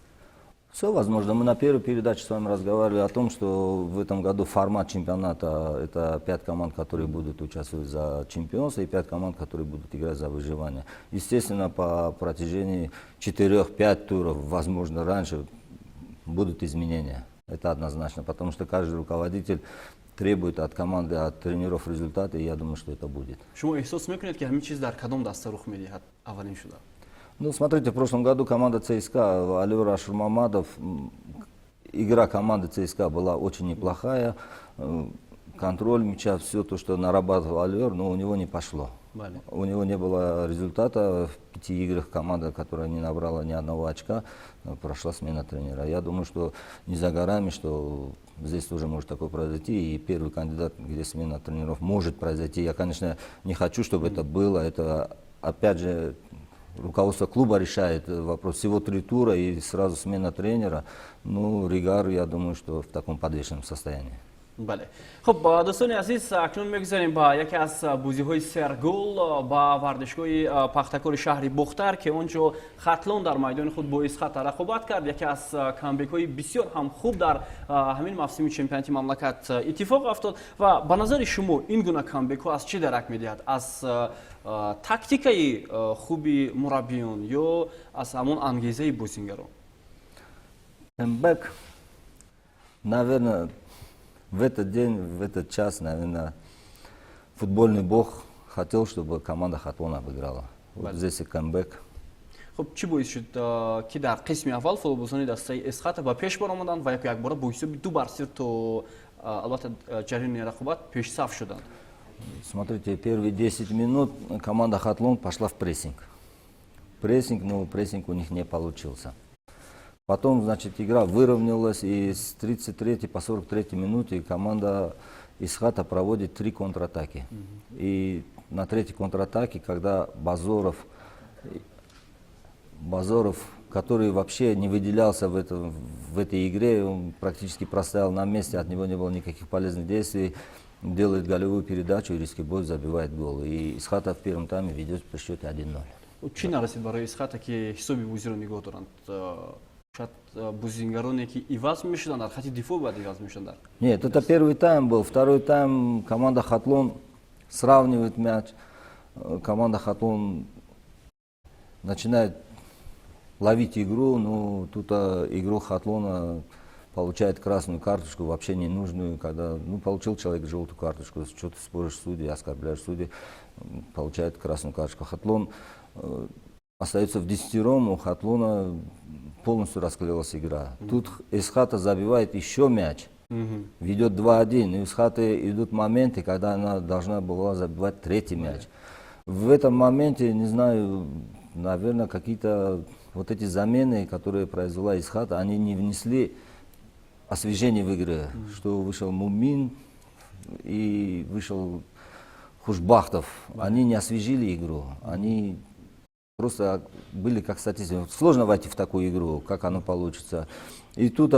Все возможно. Мы на первой передаче с вами разговаривали о том, что в этом году формат чемпионата – это пять команд, которые будут участвовать за чемпионство, и пять команд, которые будут играть за выживание. Естественно, по протяжении 4-5 туров, возможно, раньше, будут изменения. Это однозначно, потому что каждый руководитель требует от команды, от тренеров результаты, и я думаю, что это будет. Шумо эҳсос мекунед, ки ҳамин чиз дар кадом даста рух медиҳад аввалин шуда? Ну, смотрите, в прошлом году команда ЦСКА, Алиёр Ашурмамадов, игра команды ЦСКА была очень неплохая. Контроль мяча, все то, что нарабатывал Алиёр, но у него не пошло. У него не было результата. В пяти играх команда, которая не набрала ни одного очка, прошла смена тренера. Я думаю, что не за горами, что здесь тоже может такое произойти. И первый кандидат, где смена тренеров может произойти. Я, конечно, не хочу, чтобы это было. Это, опять же, Руководство клуба решает вопрос. Всего три тура и сразу смена тренера. Ну, Регар, я думаю, что в таком подвешенном состоянии. Бале, хуб, дӯстони азиз, акнун мегузарем ба яке аз бозиҳои сергул, ба варзишгоҳи Пахтакори шаҳри Бохтар, ки он ҷо Хатлон дар майдони худ бо Исхата рақобат кард. Яке аз камбекҳои бисёр ҳам хуб дар ҳамин мавсими чемпионати мамлакат иттифоқ афтод. Ва ба назари шумо, ин гуна камбекҳо аз чӣ дарак медиҳад? Аз тактикаи хуби мураббиён ё аз ҳамон ангезаи бозингарон? Камбэк, наверное, в этот день, в этот час, наверное, футбольный бог хотел, чтобы команда Хатлон обыграла. Вот здесь и камбэк. Хуб, чӣ боис шуд, ки дар қисми аввал футболбозони дастаи Эсхата ба пеш баромаданд ва яку якбора бо ҳисоби 2-0 то албатта ҷараёни рақобат пешсаф шуданд? Смотрите, первые 10 минут команда Хатлон пошла в прессинг. Прессинг, но прессинг у них не получился. Потом, значит, игра выровнялась, и с 33 по 43 минуте команда Исхата проводит три контратаки. И на третьей контратаке, когда Базоров, который вообще не выделялся в этой игре, он практически простоял на месте, от него не было никаких полезных действий, делает голевую передачу, и Рискибой забивает гол. И Исхата в первом тайме ведет при счете 1-0. Чӣ нарасид барои Исхата, ки ҳисоби бозиро нигоҳ доранд? Шояд бозингароне, ки иваз мешуданд, дар хати дифоъ бояд иваз мешуданд? Нет, это первый тайм был. Второй тайм команда Хатлон сравнивает мяч. Команда Хатлон начинает ловить игру, но тут игрок Хатлона получает красную карточку, вообще ненужную, когда, ну, получил человек желтую карточку, что ты споришь с судьей, оскорбляешь судьи, получает красную карточку. Хатлон остается вдесятером, у Хатлона полностью расклеилась игра. Тут Эсхата забивает еще мяч, ведет 2-1. И у Эсхаты идут моменты, когда она должна была забивать третий мяч. В этом моменте, не знаю, наверное, какие-то вот эти замены, которые произвела Исхата, они не внесли освежение в игре. Что вышел Мумин и вышел Хушбахтов. Они не освежили игру. Они просто были как статисты. Сложно войти в такую игру, как оно получится. И тут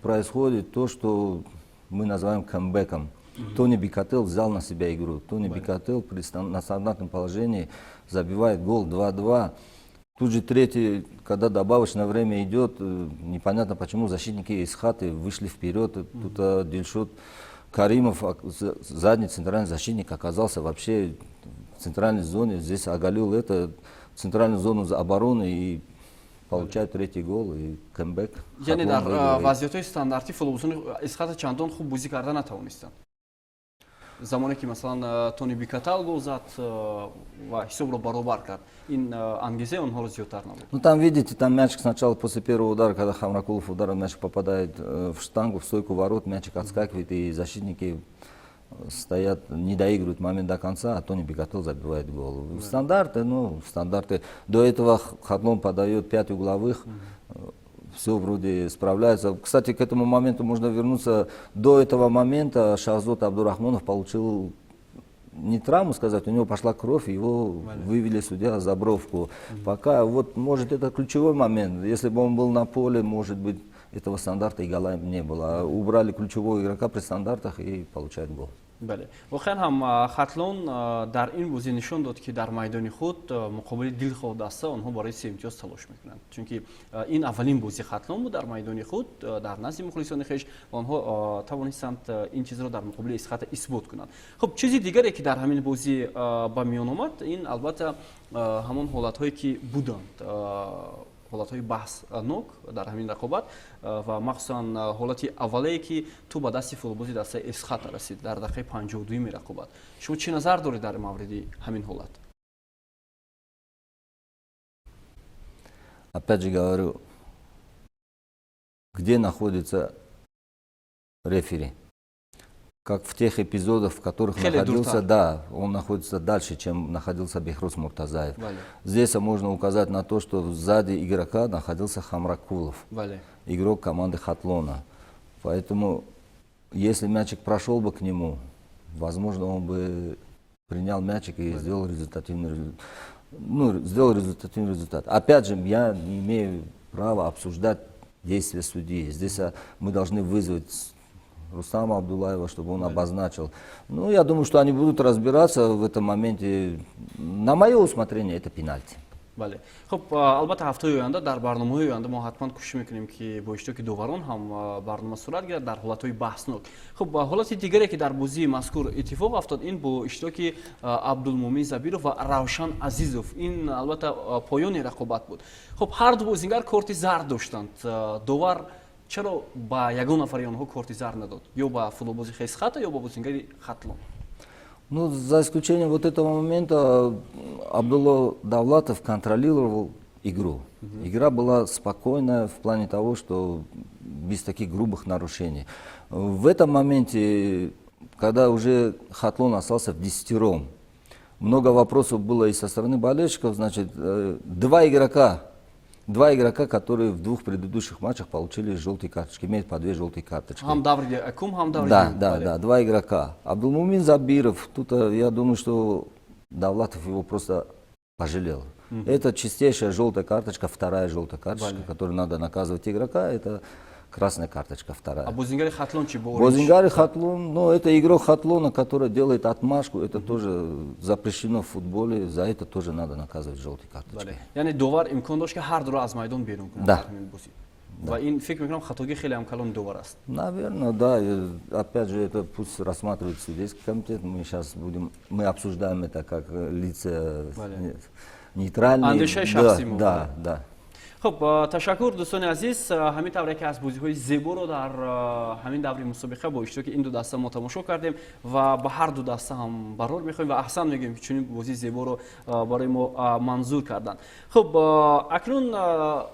происходит то, что мы называем камбэком. Тони Бикател взял на себя игру. Тони Бикател на стандартном положении забивает гол 2-2. Тут же третий, когда добавочное время идет, непонятно, почему защитники Эсхаты вышли вперед. Тут Дильшод Каримов, задний центральный защитник, оказался вообще в центральной зоне. Здесь оголил это центральную зону обороны и получает третий гол и камбэк. Яъне дар вазъиятҳои стандартӣ футболбозони Эсхата чандон хуб бозӣ карда натавонистанд, замоне ки, масалан, Тони Бикатал гол зад ва ҳисобро баробар кард, ин ангезаи онҳоро зиёдтар набуд? Ну, там, видите, там мячик сначала после первого удара, когда Хамракулов ударил, мячик попадает в штангу, в стойку ворот, мячик отскакивает, и защитники стоят, не доигрывают момент до конца, а Тони Бикател забивает гол. Стандарты, ну, стандарты. До этого Хатлон подает пять угловых, все вроде справляются. Кстати, к этому моменту можно вернуться. До этого момента Шахзод Абдурахмонов получил не травму сказать, у него пошла кровь, его вывели судья за бровку. Пока вот, может, это ключевой момент. Если бы он был на поле, может быть, этого стандарта и гола не было. Убрали ключевого игрока при стандартах, и получает гол. Бале, воқеан ҳам Хатлон дар ин бозӣ нишон дод, ки дар майдони худ муқобили дилхоҳ даста онҳо барои се имтиёз талош мекунанд, чунки ин аввалин бозии Хатлон буд дар майдони худ, дар назди мухлисони хеш, ва онҳо тавонистанд ин чизро дар муқобили Исхата исбот кунанд. Хуб, чизи дигаре, ки дар ҳамин бозӣ ба миён омад, ин албатта ҳамон ҳолатҳое, ки буданд, ҳолатҳои баҳснок дар ҳамин рақобат, ва махсусан ҳолати аввалае, ки тӯб ба дасти футболбози дастаи Эсхата расид дар дақиқаи 52-юми рақобат. Шумо чӣ назар доред дар мавриди ҳамин ҳолат? Опять же говорю, где находится рефери? Как в тех эпизодах, в которых Хеле находился, дуртар. Да, он находится дальше, чем находился Бехруз Муртазаев. Бале. Здесь можно указать на то, что сзади игрока находился Хамракулов, Бале. Игрок команды Хатлона. Поэтому, если мячик прошел бы к нему, возможно, он бы принял мячик и сделал результативный результат. Ну, сделал результативный результат. Опять же, я не имею права обсуждать действия судьи. Здесь мы должны вызвать Рустама Абдулаева, чтобы он обозначил. Ну, я думаю, что они будут разбираться в этом моменте. На мое усмотрение, это пенальти. Бале, хуб, албатта, ҳафтаи оянда дар барномаҳои оянда мо ҳатман кӯшиш мекунем, ки бо иштироки доварон ҳам барнома сурат гирад дар ҳолатҳои баҳснок. Хуб, ҳолати дигаре, ки дар бозии мазкур иттифоқ афтод, ин бо иштироки Абдулмумин Забиров ва Равшан Азизов. Ин, албатта, поёни рақобат буд. Хуб, ҳар ду бозингар корти зард доштанд. Довар чаро ба ягон нафари онҳо корти зард надод: ё ба футболбози Эсхата, ё ба бозингари Хатлон? Ну, за исключением вот этого момента, Абдулло Давлатов контролировал игру. Игра была спокойная в плане того, что без таких грубых нарушений. В этом моменте, когда уже Хатлон остался вдесятером, много вопросов было и со стороны болельщиков. Значит, два игрока, которые в двух предыдущих матчах получили желтые карточки, имеют по две желтые карточки. Ҳам даври якум, ҳам даври Да, два игрока. Абдулмумин Забиров, тут я думаю, что Давлатов его просто пожалел. Это чистейшая желтая карточка, вторая желтая карточка, которую надо наказывать игрока, это красная карточка вторая. А бозингари Хатлон чӣ? Бозингари Хатлон, ну, это игрок Хатлона, который делает отмашку, это тоже запрещено в футболе, за это тоже надо наказывать желтой карточкой. Яъне довар имкон дошт, ки ҳар дуро аз майдон берун кунад. Да. Ва ин, фикр мекунам, хатогӣ хеле ҳам калони довар аст. Наверное, да. Опять же, это пусть рассматривает судейский комитет. Мы сейчас будем, мы обсуждаем это как лица нейтральные. Андешаи шахсии мо. Да. Хуб, ташаккур, дӯстони азиз. Ҳамин тавр, яке аз бозиҳои зеборо дар ҳамин даври мусобиқа бо иштироки ин ду даста мо тамошо кардем ва ба ҳар ду даста ҳам барор мехоҳем ва аҳсан мегӯем, ки чунин бозии зеборо барои мо манзур карданд. Хуб, акнун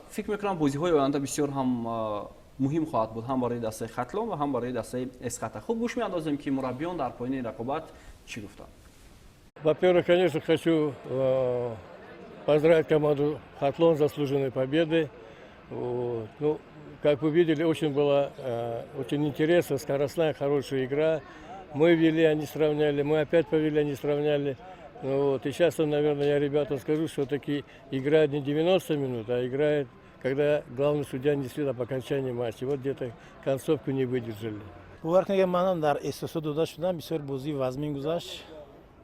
фикр мекунам, бозиҳои оянда бисёр ҳам муҳим хоҳад буд ҳам барои дастаи Хатлон ва ҳам барои дастаи Эсхата. Хуб, гӯш меандозем, ки мураббиён дар поёни рақобат чӣ гуфтанд. Во-первых, конечно, хочу поздравить команду «Хатлон» с заслуженной победой. Вот. Ну, как вы видели, очень была очень интересная, скоростная, хорошая игра. Мы вели, они сравняли, мы опять повели, они сравняли. Ну, вот. И сейчас, наверное, я ребятам скажу, что таки играет не 90 минут, а играет, когда главный судья не свистит по окончании матча. Вот где-то концовку не выдержали. Бовар кунед, манам дар эҳсосот дода шудам. Бисёр бозии вазмин гузашт,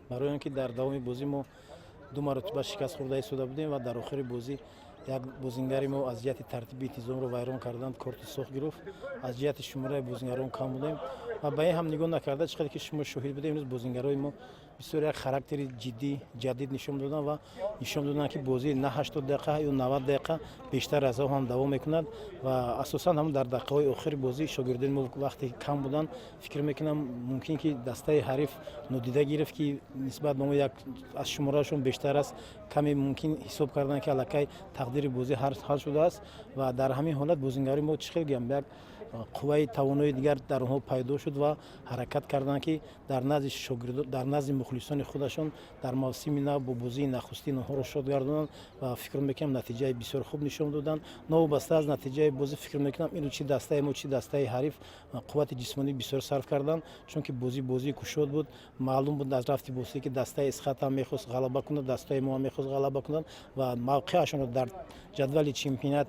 барои он ки дар давоми бозӣ мо ду маротиба шикаст хӯрда истода будем ва дар охири бозӣ як бозингари мо аз ҷиҳати тартиби интизомро вайрон кардан корти сурх гирифт. Аз ҷиҳати шумораи бозингарон кам будем ва ба ин ҳам нигоҳ накарда, чӣ қадр ки шумо шоҳид будем, имрӯз бозингарои мо бисёр як характери ҷиддӣ ҷадид нишон доданд ва нишон доданд, ки бозӣ на 80 дақиқа ё 90 дақиқа, бештар аз он ҳам давом мекунад. Ва асосан ҳамн дар дақиқаҳои охири бозӣ шогирдони мо вақте кам буданд, фикр мекунам, мумкин ки дастаи ҳариф нодида гирифт, ки нисбат ба мо як аз шумораашон бештар аст. Каме мумкин ҳисоб карданд, ки аллакай тақдири бозӣ ҳал шудааст. Ва дар ҳамин ҳолат бозингарои мо, чӣ хел гӯям, як қувваи тавонои дигар дар онҳо пайдо шуд ва ҳаракат карданд, ки дар назди шогирдо, дар назди мухлисони худашон дар мавсими нав бо бозии нахустин онҳоро шод гардонанд. Ва фикр мекунам, натиҷаи бисёр хуб нишон доданд. Новобаста аз натиҷаи бозӣ, фикр мекунам, ин чӣ дастаи мо, чӣ дастаи ҳариф қуввати ҷисмонӣ бисёр сарф карданд, чунки бозӣ бозии кушод буд. Маълум буд аз рафти бозӣ, ки дастаи Эсхат ҳам мехост ғалаба кунад, дастаи мо ҳам мехост ғалаба кунад ва мавқеашонро дар ҷадвали чемпионат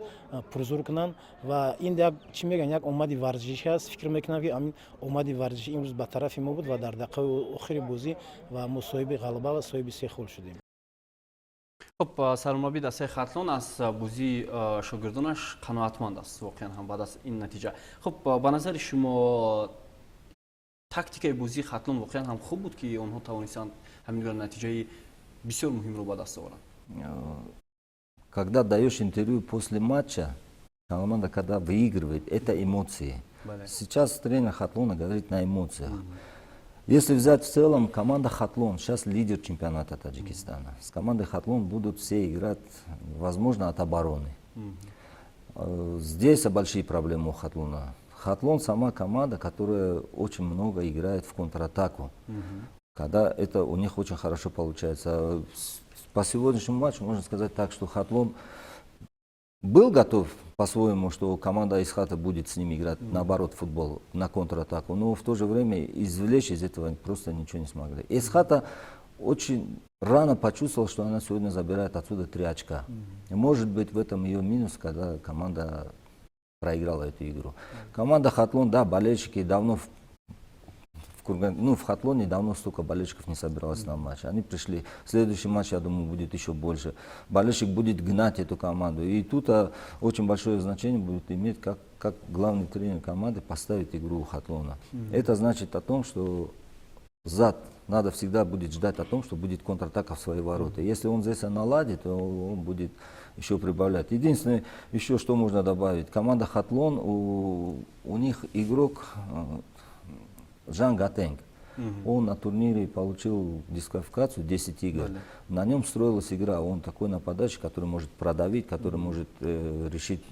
пурзур кунанд. Ва ин як, чӣ мегӯянд, як омади варзишӣ аст. Фикр мекунам, ки ҳамин омади варзишӣ имрӯз ба тарафи мо буд ва дар дақиқаи охири бозӣ ва мо соҳиби ғалаба ва соҳиби се хол шудем. Хуб, сармураббии дастаи Хатлон аз бозии шогирдонаш қаноатманд аст воқеан ҳам баъд аз ин натиҷа. Хуб, ба назари шумо, тактикаи бозии Хатлон воқеан ҳам хуб буд, ки онҳо тавонистанд ҳамин гуна натиҷаи бисёр муҳимро ба даст оваранд? Когда даешь интервью после матча, команда, когда выигрывает, это эмоции. Сейчас тренер Хатлона говорит на эмоциях. Если взять в целом, команда Хатлон сейчас лидер чемпионата Таджикистана. С командой Хатлон будут все играть, возможно, от обороны. Здесь большие проблемы у Хатлона. Хатлон сама команда, которая очень много играет в контратаку. Когда это у них очень хорошо получается. По сегодняшнему матчу можно сказать так, что Хатлон был готов по-своему, что команда Эсхата будет с ними играть, наоборот, футбол, на контратаку, но в то же время извлечь из этого просто ничего не смогли. Эсхата очень рано почувствовал, что она сегодня забирает отсюда три очка. И, может быть, в этом ее минус, когда команда проиграла эту игру. Команда Хатлон, да, болельщики давно в Курган, ну, в Хатлоне давно столько болельщиков не собиралось на матч. Они пришли. Следующий матч, я думаю, будет еще больше. Болельщик будет гнать эту команду. И тут очень большое значение будет иметь, как главный тренер команды поставить игру у Хатлона. Это значит о том, что зад надо всегда будет ждать о том, что будет контратака в свои ворота. Если он здесь наладит, то он будет еще прибавлять. Единственное, еще что можно добавить. Команда Хатлон, у них игрок Жан Гатенг. Он на турнире получил дисквалификацию 10 игр. На нем строилась игра. Он такой нападающий, который может продавить, который может решить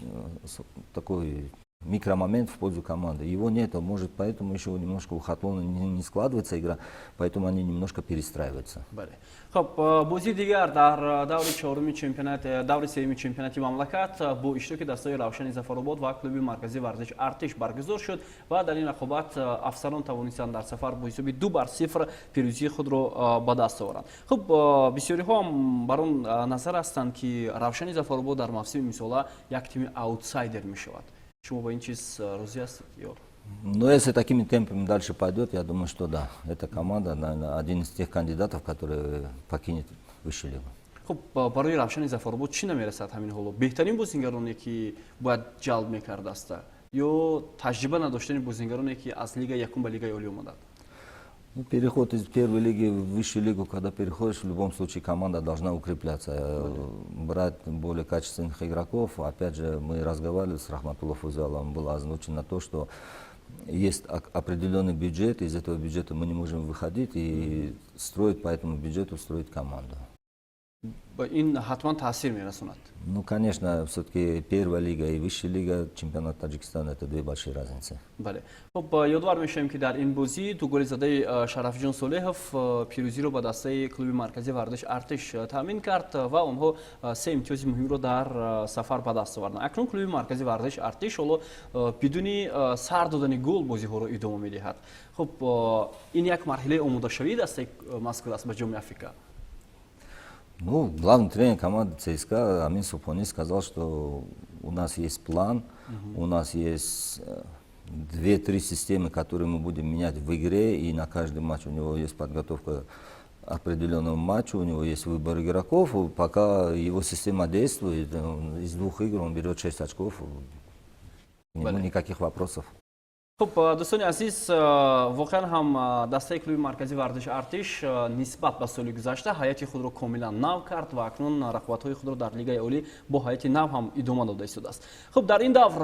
такой микромомент в пользу команды. Его нет, может, поэтому еще немножко у Хатлона не складывается игра, поэтому они немножко перестраиваются. Бале. Хуб, бозии дигар дар даври чоруми чемпионат, даври сеюми чемпионати мамлакат бо иштироки дастаи Равшани Зафаробод ва клуби марказии варзиш Артиш баргузор шуд ва дар ин рақобат афсарон тавонистанд дар сафар бо ҳисоби 2-0 пирӯзии худро ба даст оваранд. Хуб, бисёриҳо ҳам бар он назар ҳастанд, ки Равшани Зафаробод дар мавсими имсола як тими аутсайдер мешавад. Шумо ба ин чиз розӣ ҳастед ё? Но если такими темпами дальше пойдет, я думаю, что да. Эта команда, наверное, один из тех кандидатов, который покинет высшую лигу. Хуб, барои Равшани Зафаробод чӣ намерасад ҳамин ҳоло? Беҳтарин бозингароне, ки бояд ҷалб мекард даста, ё таҷриба надоштани бозингароне, ки аз лигаи якум ба лигаи олӣ омаданд? Ну, переход из первой лиги в высшую лигу, когда переходишь, в любом случае команда должна укрепляться, брать более качественных игроков. Опять же, мы разговаривали с Рахматулло Фузалом, было озвучено то, что есть определенный бюджет, из этого бюджета мы не можем выходить и строить по этому бюджету, строить команду. Ин ҳатман таъсир мерасонад. Ну, конечно, все-таки первая лига и высшая лига, чемпионат Таджикистана, это две большие разницы. Бале. Хуб, ёдовар мешавем, ки дар ин бозӣ ду голи задаи Шарафҷон Солеҳов пирӯзиро ба дастаи клуби марказии варзиш Артиш таъмин кард ва онҳо се имтиёзи муҳимро дар сафар ба даст оварданд. Акнун клуби марказии варзиш Артиш ҳоло бидуни сар додани гол бозиҳоро идома медиҳад. Хуб, ин як марҳилаи омодашавии дастаи мазкур аст ба Ҷоми АФК. Ну, главный тренер команды ЦСКА Амин Супони сказал, что у нас есть план, у нас есть две-три системы, которые мы будем менять в игре, и на каждый матч у него есть подготовка к определенному матчу, у него есть выбор игроков. Пока его система действует, из двух игр он берет 6 очков, к нему никаких вопросов. Хуб, дӯстони азиз, воқеан ҳам дастаи клуби марказии варзиши Артиш нисбат ба соли гузашта ҳайати худро комилан нав кард ва акнун рақобатҳои худро дар лигаи олӣ бо ҳайати нав ҳам идома дода истодааст. Хуб, дар ин давр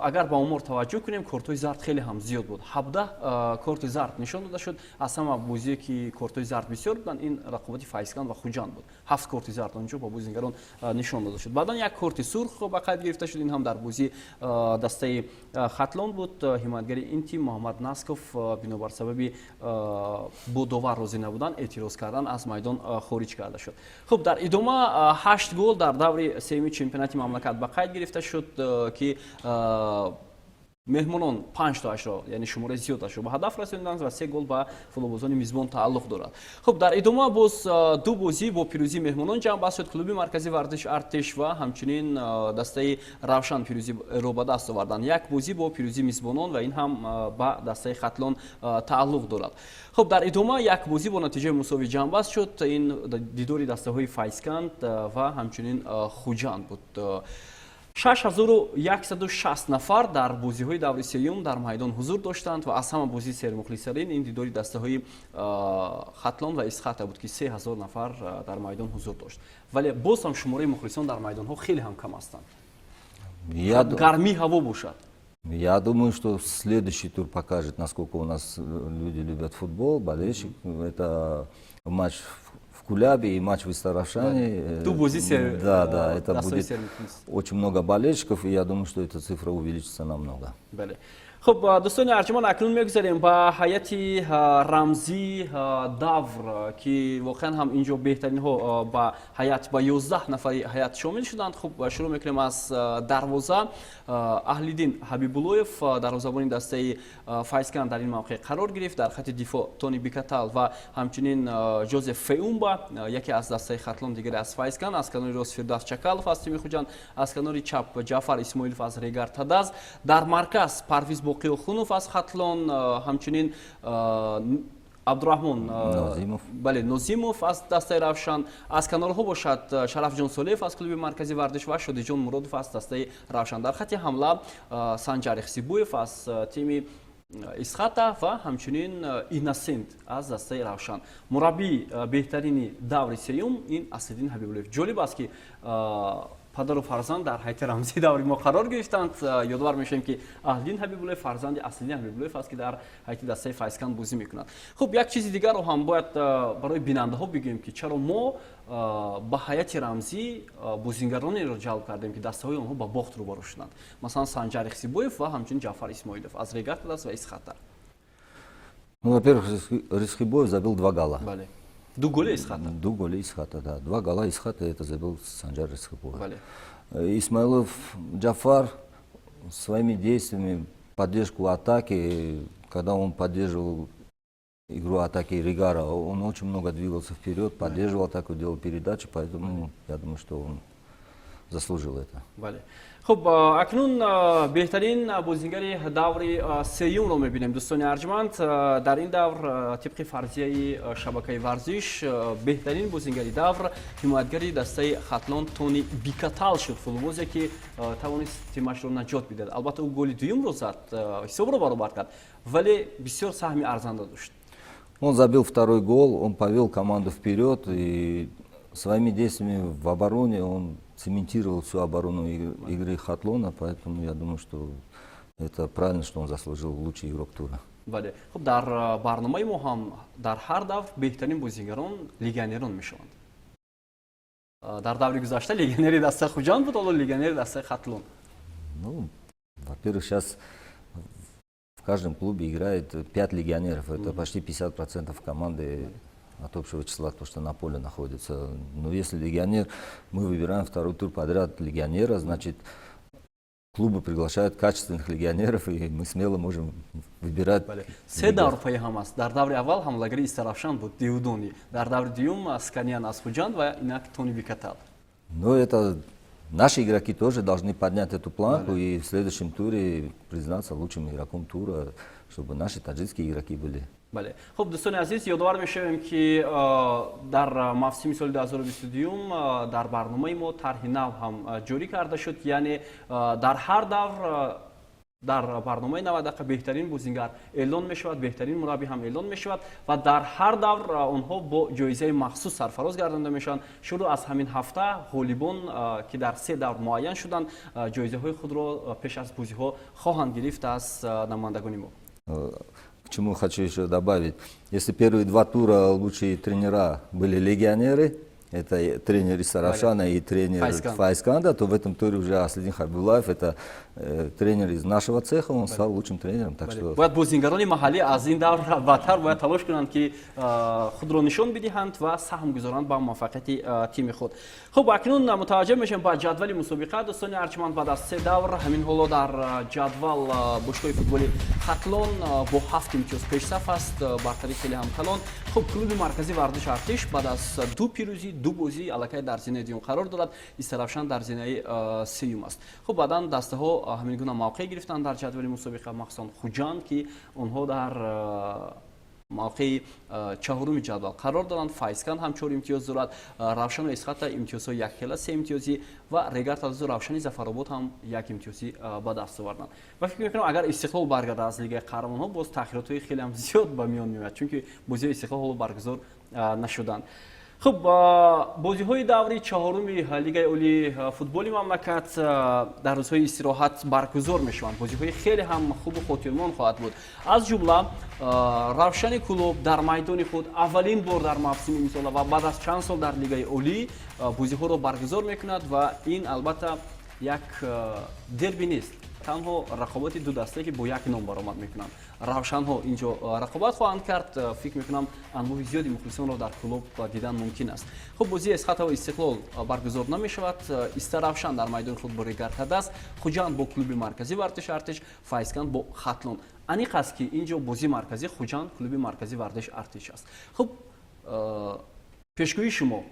агар ба омор таваҷҷӯҳ кунем, кортҳои зард хеле ҳам зиёд буд, 17 корти зард нишон дода шуд. Аз ҳама бозие, ки кортҳои зард бисёр буданд, ин рақобати Файзканд ва Хуҷанд буд. Ҳафт корти зард онҷо ба бозингарон нишон дода шуд. Баъдан як корти сурх ба қайд гирифта шуд, ин ҳам дар бозии дастаи Хатлон буд. Ҳимоятгари ин тим Муҳаммад Насков бинобар сабаби бо довар розӣ набудан, эътироз кардан, аз майдон хориҷ карда шуд. Хуб, дар идома ҳашт гол дар даври сеюми чемпионати мамлакат ба қайд гирифта шуд, ки меҳмонон панҷтоашро, яъне шумораи зиёдашро ба ҳадаф расонданд ва се гол ба футболбозони мизбон тааллуқ дорад. Хуб, дар идома боз ду бозӣ бо пирӯзии меҳмонон ҷамъбаст шуд. Клуби марказии варзиш Артиш ва ҳамчунин дастаи Равшан пирӯзиро ба даст оварданд. Як бозӣ бо пирӯзии мизбонон ва ин ҳам ба дастаи Хатлон тааллуқ дорад. Хуб, дар идома як бозӣ бо натиҷаи мусовӣ ҷамъбаст шуд. Ин дидори дастаҳои Файзканд ва ҳамчунин Хуҷанд буд. 6160 нафар дар бозиҳои даври сеюм дар майдон ҳузур доштанд ва аз ҳама бозии сермухлистарин ин дидори дастаҳои Хатлон ва Исхата буд, ки 3000 нафар дар майдон ҳузур дошт. Вале боз ҳам шумораи мухлисон дар майдонҳо хеле ҳам кам ҳастанд, гармии ҳаво бошад. Я думаю, что следующий тур покажет, насколько у нас люди любят футбол, болельщик. Это матч в Кулябе и матч в Истаравшане. Ду бозӣ. Да, это будет очень много болельщиков, и я думаю, что эта цифра увеличится намного. Бале. Хуб, дӯстони арҷуманд, акнун мегузарем ба ҳайати рамзии давр, ки воқеан ҳам инҷо беҳтаринҳо ба ҳайат, ба 11 нафари ҳайат шомил шуданд. Хуб, шурӯъ мекунем аз дарвоза. Аҳлиддин Ҳабибуллоев, дарвозабони дастаи Файзканд, дар ин мавқеъ қарор гирифт. Дар хати дифоъ Тони Бикатал ва ҳамчунин Ҷозеф Феумба, яке аз дастаи Хатлон, дигаре аз Файзканд. Аз канори рост Фирдавс Чакалов аз тими Хуҷанд, аз канори чап Ҷаъфар Исмоилов аз Регар Тадаз, дар марказ Парвиз Боқиохунов аз Хатлон, ҳамчунин Абдураҳмон бале, Нозимов аз дастаи Равшан, аз канорҳо бошад Шарафҷон Солеев аз клуби Маркази варзиш ва Шодиҷон Муродов аз дастаи Равшан. Дар хати ҳамла Санҷар Ихсибуев аз тими Исхата ва ҳамчунин Инасент аз дастаи Равшан. Мураббии беҳтарини даври сеюм ин Аслиддин Ҳабибуллоев. Ҷолиб аст, ки падару фарзанд дар ҳайати рамзии даври мо қарор гирифтанд. Ёдовар мешавем, ки Аҳлиддин Ҳабибуллоев фарзанди Аслиддин Ҳабибуллоев аст, ки дар ҳайати дастаи Файзканд бозӣ мекунад. Хуб, як чизи дигарро ҳам бояд барои бинандаҳо бигӯем, ки чаро мо ба ҳайати рамзӣ бозингаронеро ҷалб кардем, ки дастаҳои онҳо ба бохт рӯбарӯ шуданд, масалан Санҷар Ихсибоев ва ҳамчунин Ҷаъфар Исмоилов аз Регар Тадаз ва Исхата. Ну, во-первых, Рисхибоев забил два гола. Бале, ду голи Исхата. Ду голи Исхата, да. Два гола Исхата это забил Санджар Рисхибоев. Бале. Исмаилов Джафар своими действиями, поддержку атаки, когда он поддерживал игру атаки Регара, он очень много двигался вперед, поддерживал атаку, делал передачи, поэтому я думаю, что он заслужил это. Бале. Хуб, акнун беҳтарин бозингари даври сеюмро мебинем, дӯстони арҷманд. Дар ин давр, тибқи фарзияи шабакаи варзиш, беҳтарин бозингари давр ҳимоятгари дастаи Хатлон Тони Бикатал шуд, футболбозе, ки тавонист тимашро наҷот бидиҳад. Албатта, ӯ голи дуюмро зад, ҳисобро баробар кард, вале бисёр саҳми арзанда дошт. Он забил второй гол, он повел команду вперед, и своими действиями в обороне он цементировал всю оборону игры Хатлона, поэтому я думаю, что это правильно, что он заслужил лучший игрок тура. Бале, хуб, дар барномаи мо ҳам дар ҳар давр беҳтарин бозигарон легионерон мешаванд. Дар даври гузашта легионери дастаи Хуҷанд буд, ҳоло легионери дастаи Хатлон. Ну, во-первых, сейчас в каждом клубе играет пять легионеров. Это почти 50% команды от общего числа, то, что на поле находится. Но если легионер, мы выбираем второй тур подряд легионера, значит, клубы приглашают качественных легионеров, и мы смело можем выбирать. Се давр пайҳам аст. Дар даври аввал ҳамлагари Истаравшан буд Диудони, дар даври дуюм Сканян аз Хуҷанд ва инак Тони Бикатал. Ну, это наши игроки тоже должны поднять эту планку и в следующем туре признаться лучшим игроком тура, чтобы наши таджикские игроки были. Бале, хуб, дӯстони азиз, ёдовар мешавем, ки дар мавсими соли 2022 дар барномаи мо тарҳи нав ҳам ҷорӣ карда шуд, яъне дар ҳар давр дар барномаи 90 дақиқа беҳтарин бозингар эълон мешавад, беҳтарин мураббӣ ҳам эълон мешавад ва дар ҳар давр онҳо бо ҷоизаи махсус сарфароз гардонда мешаванд. Шурӯъ аз ҳамин ҳафта ғолибон, ки дар се давр муайян шуданд, ҷоизаҳои худро пеш аз бозиҳо хоҳанд гирифт аз намояндагони мо. К чему хочу еще добавить. Если первые два тура лучшие тренера были легионеры, это тренер Истаравшана и тренер Файзканда, то в этом туре уже Аслидин Хабибулаев, это тренер из нашего цеха, он стал лучшим тренером. Так что бояд бозингарони маҳаллӣ аз ин давр баъдтар бояд талош кунанд, ки худро нишон бидиҳанд ва саҳм гузоранд ба муваффақияти тими худ. Хуб, акнун мутаваҷҷеҳ мешавем ба ҷадвали мусобиқа, дӯстони арҷманд. Баъд аз се давр ҳамин ҳоло дар ҷадвал бошгоҳи футболи Хатлон бо ҳафт имтиёз пешсаф аст, бартарӣ хеле ҳам калон. Хуб, клуби Маркази варзиши Артиш баъд аз ду пирӯзӣ, ду бозӣ аллакай дар зинаи дуюм қарор дорад, Истаравшан дар зинаи сеюм аст. Хуб, баъдан дастаҳо ҳамин гуна мавқеъ гирифтанд дар ҷадвали мусобиқа, махсусан Хуҷанд, ки онҳо дар мавқеи чаҳоруми ҷадвал қарор доранд. Файзканд ҳам чор имтиёз дорад, Равшану Исхата имтиёзҳои якхела, се имтиёзӣ, ва Регар Тадазу Равшани Зафаробод ҳам як имтиёзӣ ба даст оварданд. Ва фикр мекунам, агар Истиқлол баргардад аз Лигаи қаҳрамонҳо, боз таъхиротҳои хеле ҳам зиёд ба миён меояд, чунки бозиҳои Истиқлол ҳоло баргузор нашуданд. Хуб, бозиҳои даври чаҳоруми Лигаи олии футболи мамлакат дар рӯзҳои истироҳат баргузор мешаванд. Бозиҳои хеле ҳам хубу хотирмон хоҳад буд. Аз ҷумла Равшани Кӯлоб дар майдони худ аввалин бор дар мавсими имсола ва баъд аз чанд сол дар Лигаи олӣ бозиҳоро баргузор мекунад ва ин албатта як дерби нест, танҳо рақобати ду дастае, ки бо як ном баромад мекунанд. Равшанҳо инҷо рақобат хоҳанд кард. Фикр мекунам, анбӯҳи зиёди мухлисонро дар Кӯлоб дидан мумкин аст. Хуб, бозии Эсхатаво Истиқлол баргузор намешавад. Истаравшан дар майдони худ бо Регар ТадАЗ, Хуҷанд бо клуби марказӣ варзиши Артиш, Файзканд бо Хатлон. Аниқ аст, ки инҷо бозии марказӣ Хуҷанд клуби марказӣ варзиши Артиш аст. Хуб, пешгӯии шумо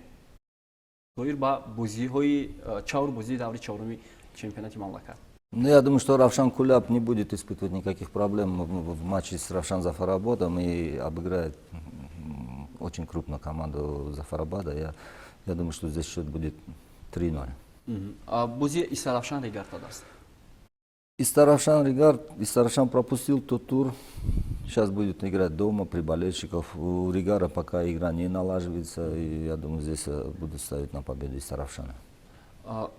доир ба бозиҳои чаҳор бозии даври чаҳоруми чемпионати мамлакат? Ну, я думаю, что Равшан Куляб не будет испытывать никаких проблем в матче с Равшан Зафарабадом и обыграет очень крупную команду Зафарабада. Я думаю, что здесь счет будет 3-0. Бозии Истаравшан Регар ТадАЗ? Истаравшан Регар, Истаравшан пропустил тот тур. Сейчас будет играть дома при болельщиков. У Регара пока игра не налаживается. И я думаю, здесь будут ставить на победу Истаравшана.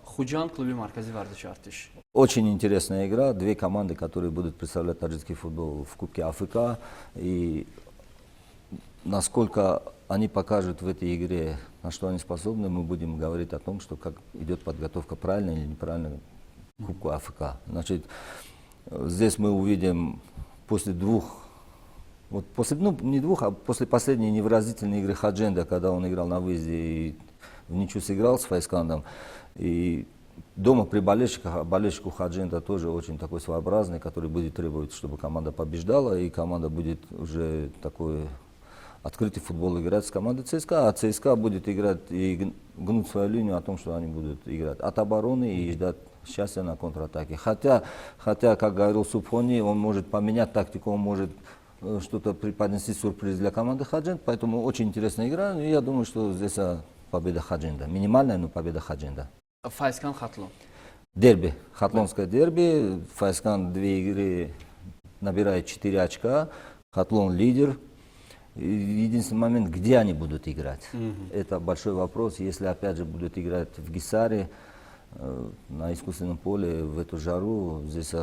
Хуҷанд клуби марказии варзиши Артиш? Очень интересная игра. Две команды, которые будут представлять таджикский футбол в Кубке АФК. И насколько они покажут в этой игре, на что они способны, мы будем говорить о том, что как идет подготовка, правильно или неправильно, к Кубку АФК. Значит, здесь мы увидим после двух, вот после, ну, не двух, а после последней невыразительной игры Худжанда, когда он играл на выезде и в ничью сыграл с Файзкандом, и дома при болельщиках, а болельщик у Худжанда тоже очень такой своеобразный, который будет требовать, чтобы команда побеждала, и команда будет уже такой открытый футбол играть с командой ЦСКА, а ЦСКА будет играть и гнуть свою линию о том, что они будут играть от обороны и ждать счастья на контратаке. Хотя, как говорил Субхони, он может поменять тактику, он может что-то преподнести, сюрприз для команды Худжанд, поэтому очень интересная игра. И я думаю, что здесь победа Худжанда. Минимальная, но победа Худжанда. Файзканд Хатлон? Дерби. Хатлонское дерби. Файзканд две игры набирает 4 очка. Хатлон лидер. И единственный момент, где они будут играть. Это большой вопрос. Если опять же будут играть в Гисаре, на искусственном поле, в эту жару, здесь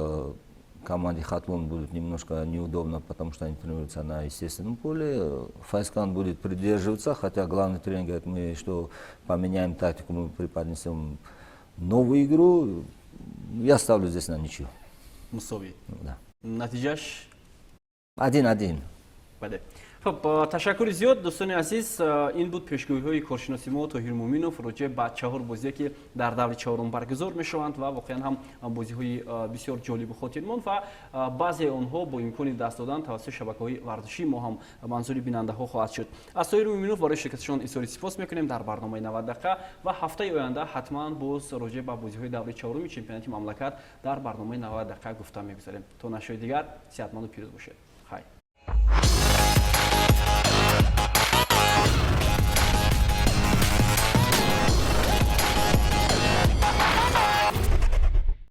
команде Хатлон будет немножко неудобно, потому что они тренируются на естественном поле. Файзканд будет придерживаться, хотя главный тренер говорит, мы что поменяем тактику, мы преподнесем новую игру. Я ставлю здесь на ничью. Мусовӣ? Да. Натиҷаш? 1-1. Бале, хуб, ташаккури зиёд, дӯстони азиз. Ин буд пешгӯиҳои коршиноси мо Тоҳир Муминов роҷеъ ба чаҳор бозие, ки дар даври чаҳорум баргузор мешаванд ва воқеан ҳам бозиҳои бисёр ҷолибу хотирмон ва баъзеи онҳо бо имкони даст додан тавассути шабакаҳои варзишии мо ҳам манзури бинандаҳо хоҳад шуд. Аз Тоҳир Муминов барои ширкаташон изҳори сипос мекунем дар барномаи 90 дақиқа ва ҳафтаи оянда ҳатман боз роҷеъ ба бозиҳои даври чаҳоруми чемпионати мамлакат дар барномаи 90 дақиқа гуфта мегузарем. То нашои дигар сиҳатманду пирӯз бошед. Хайр.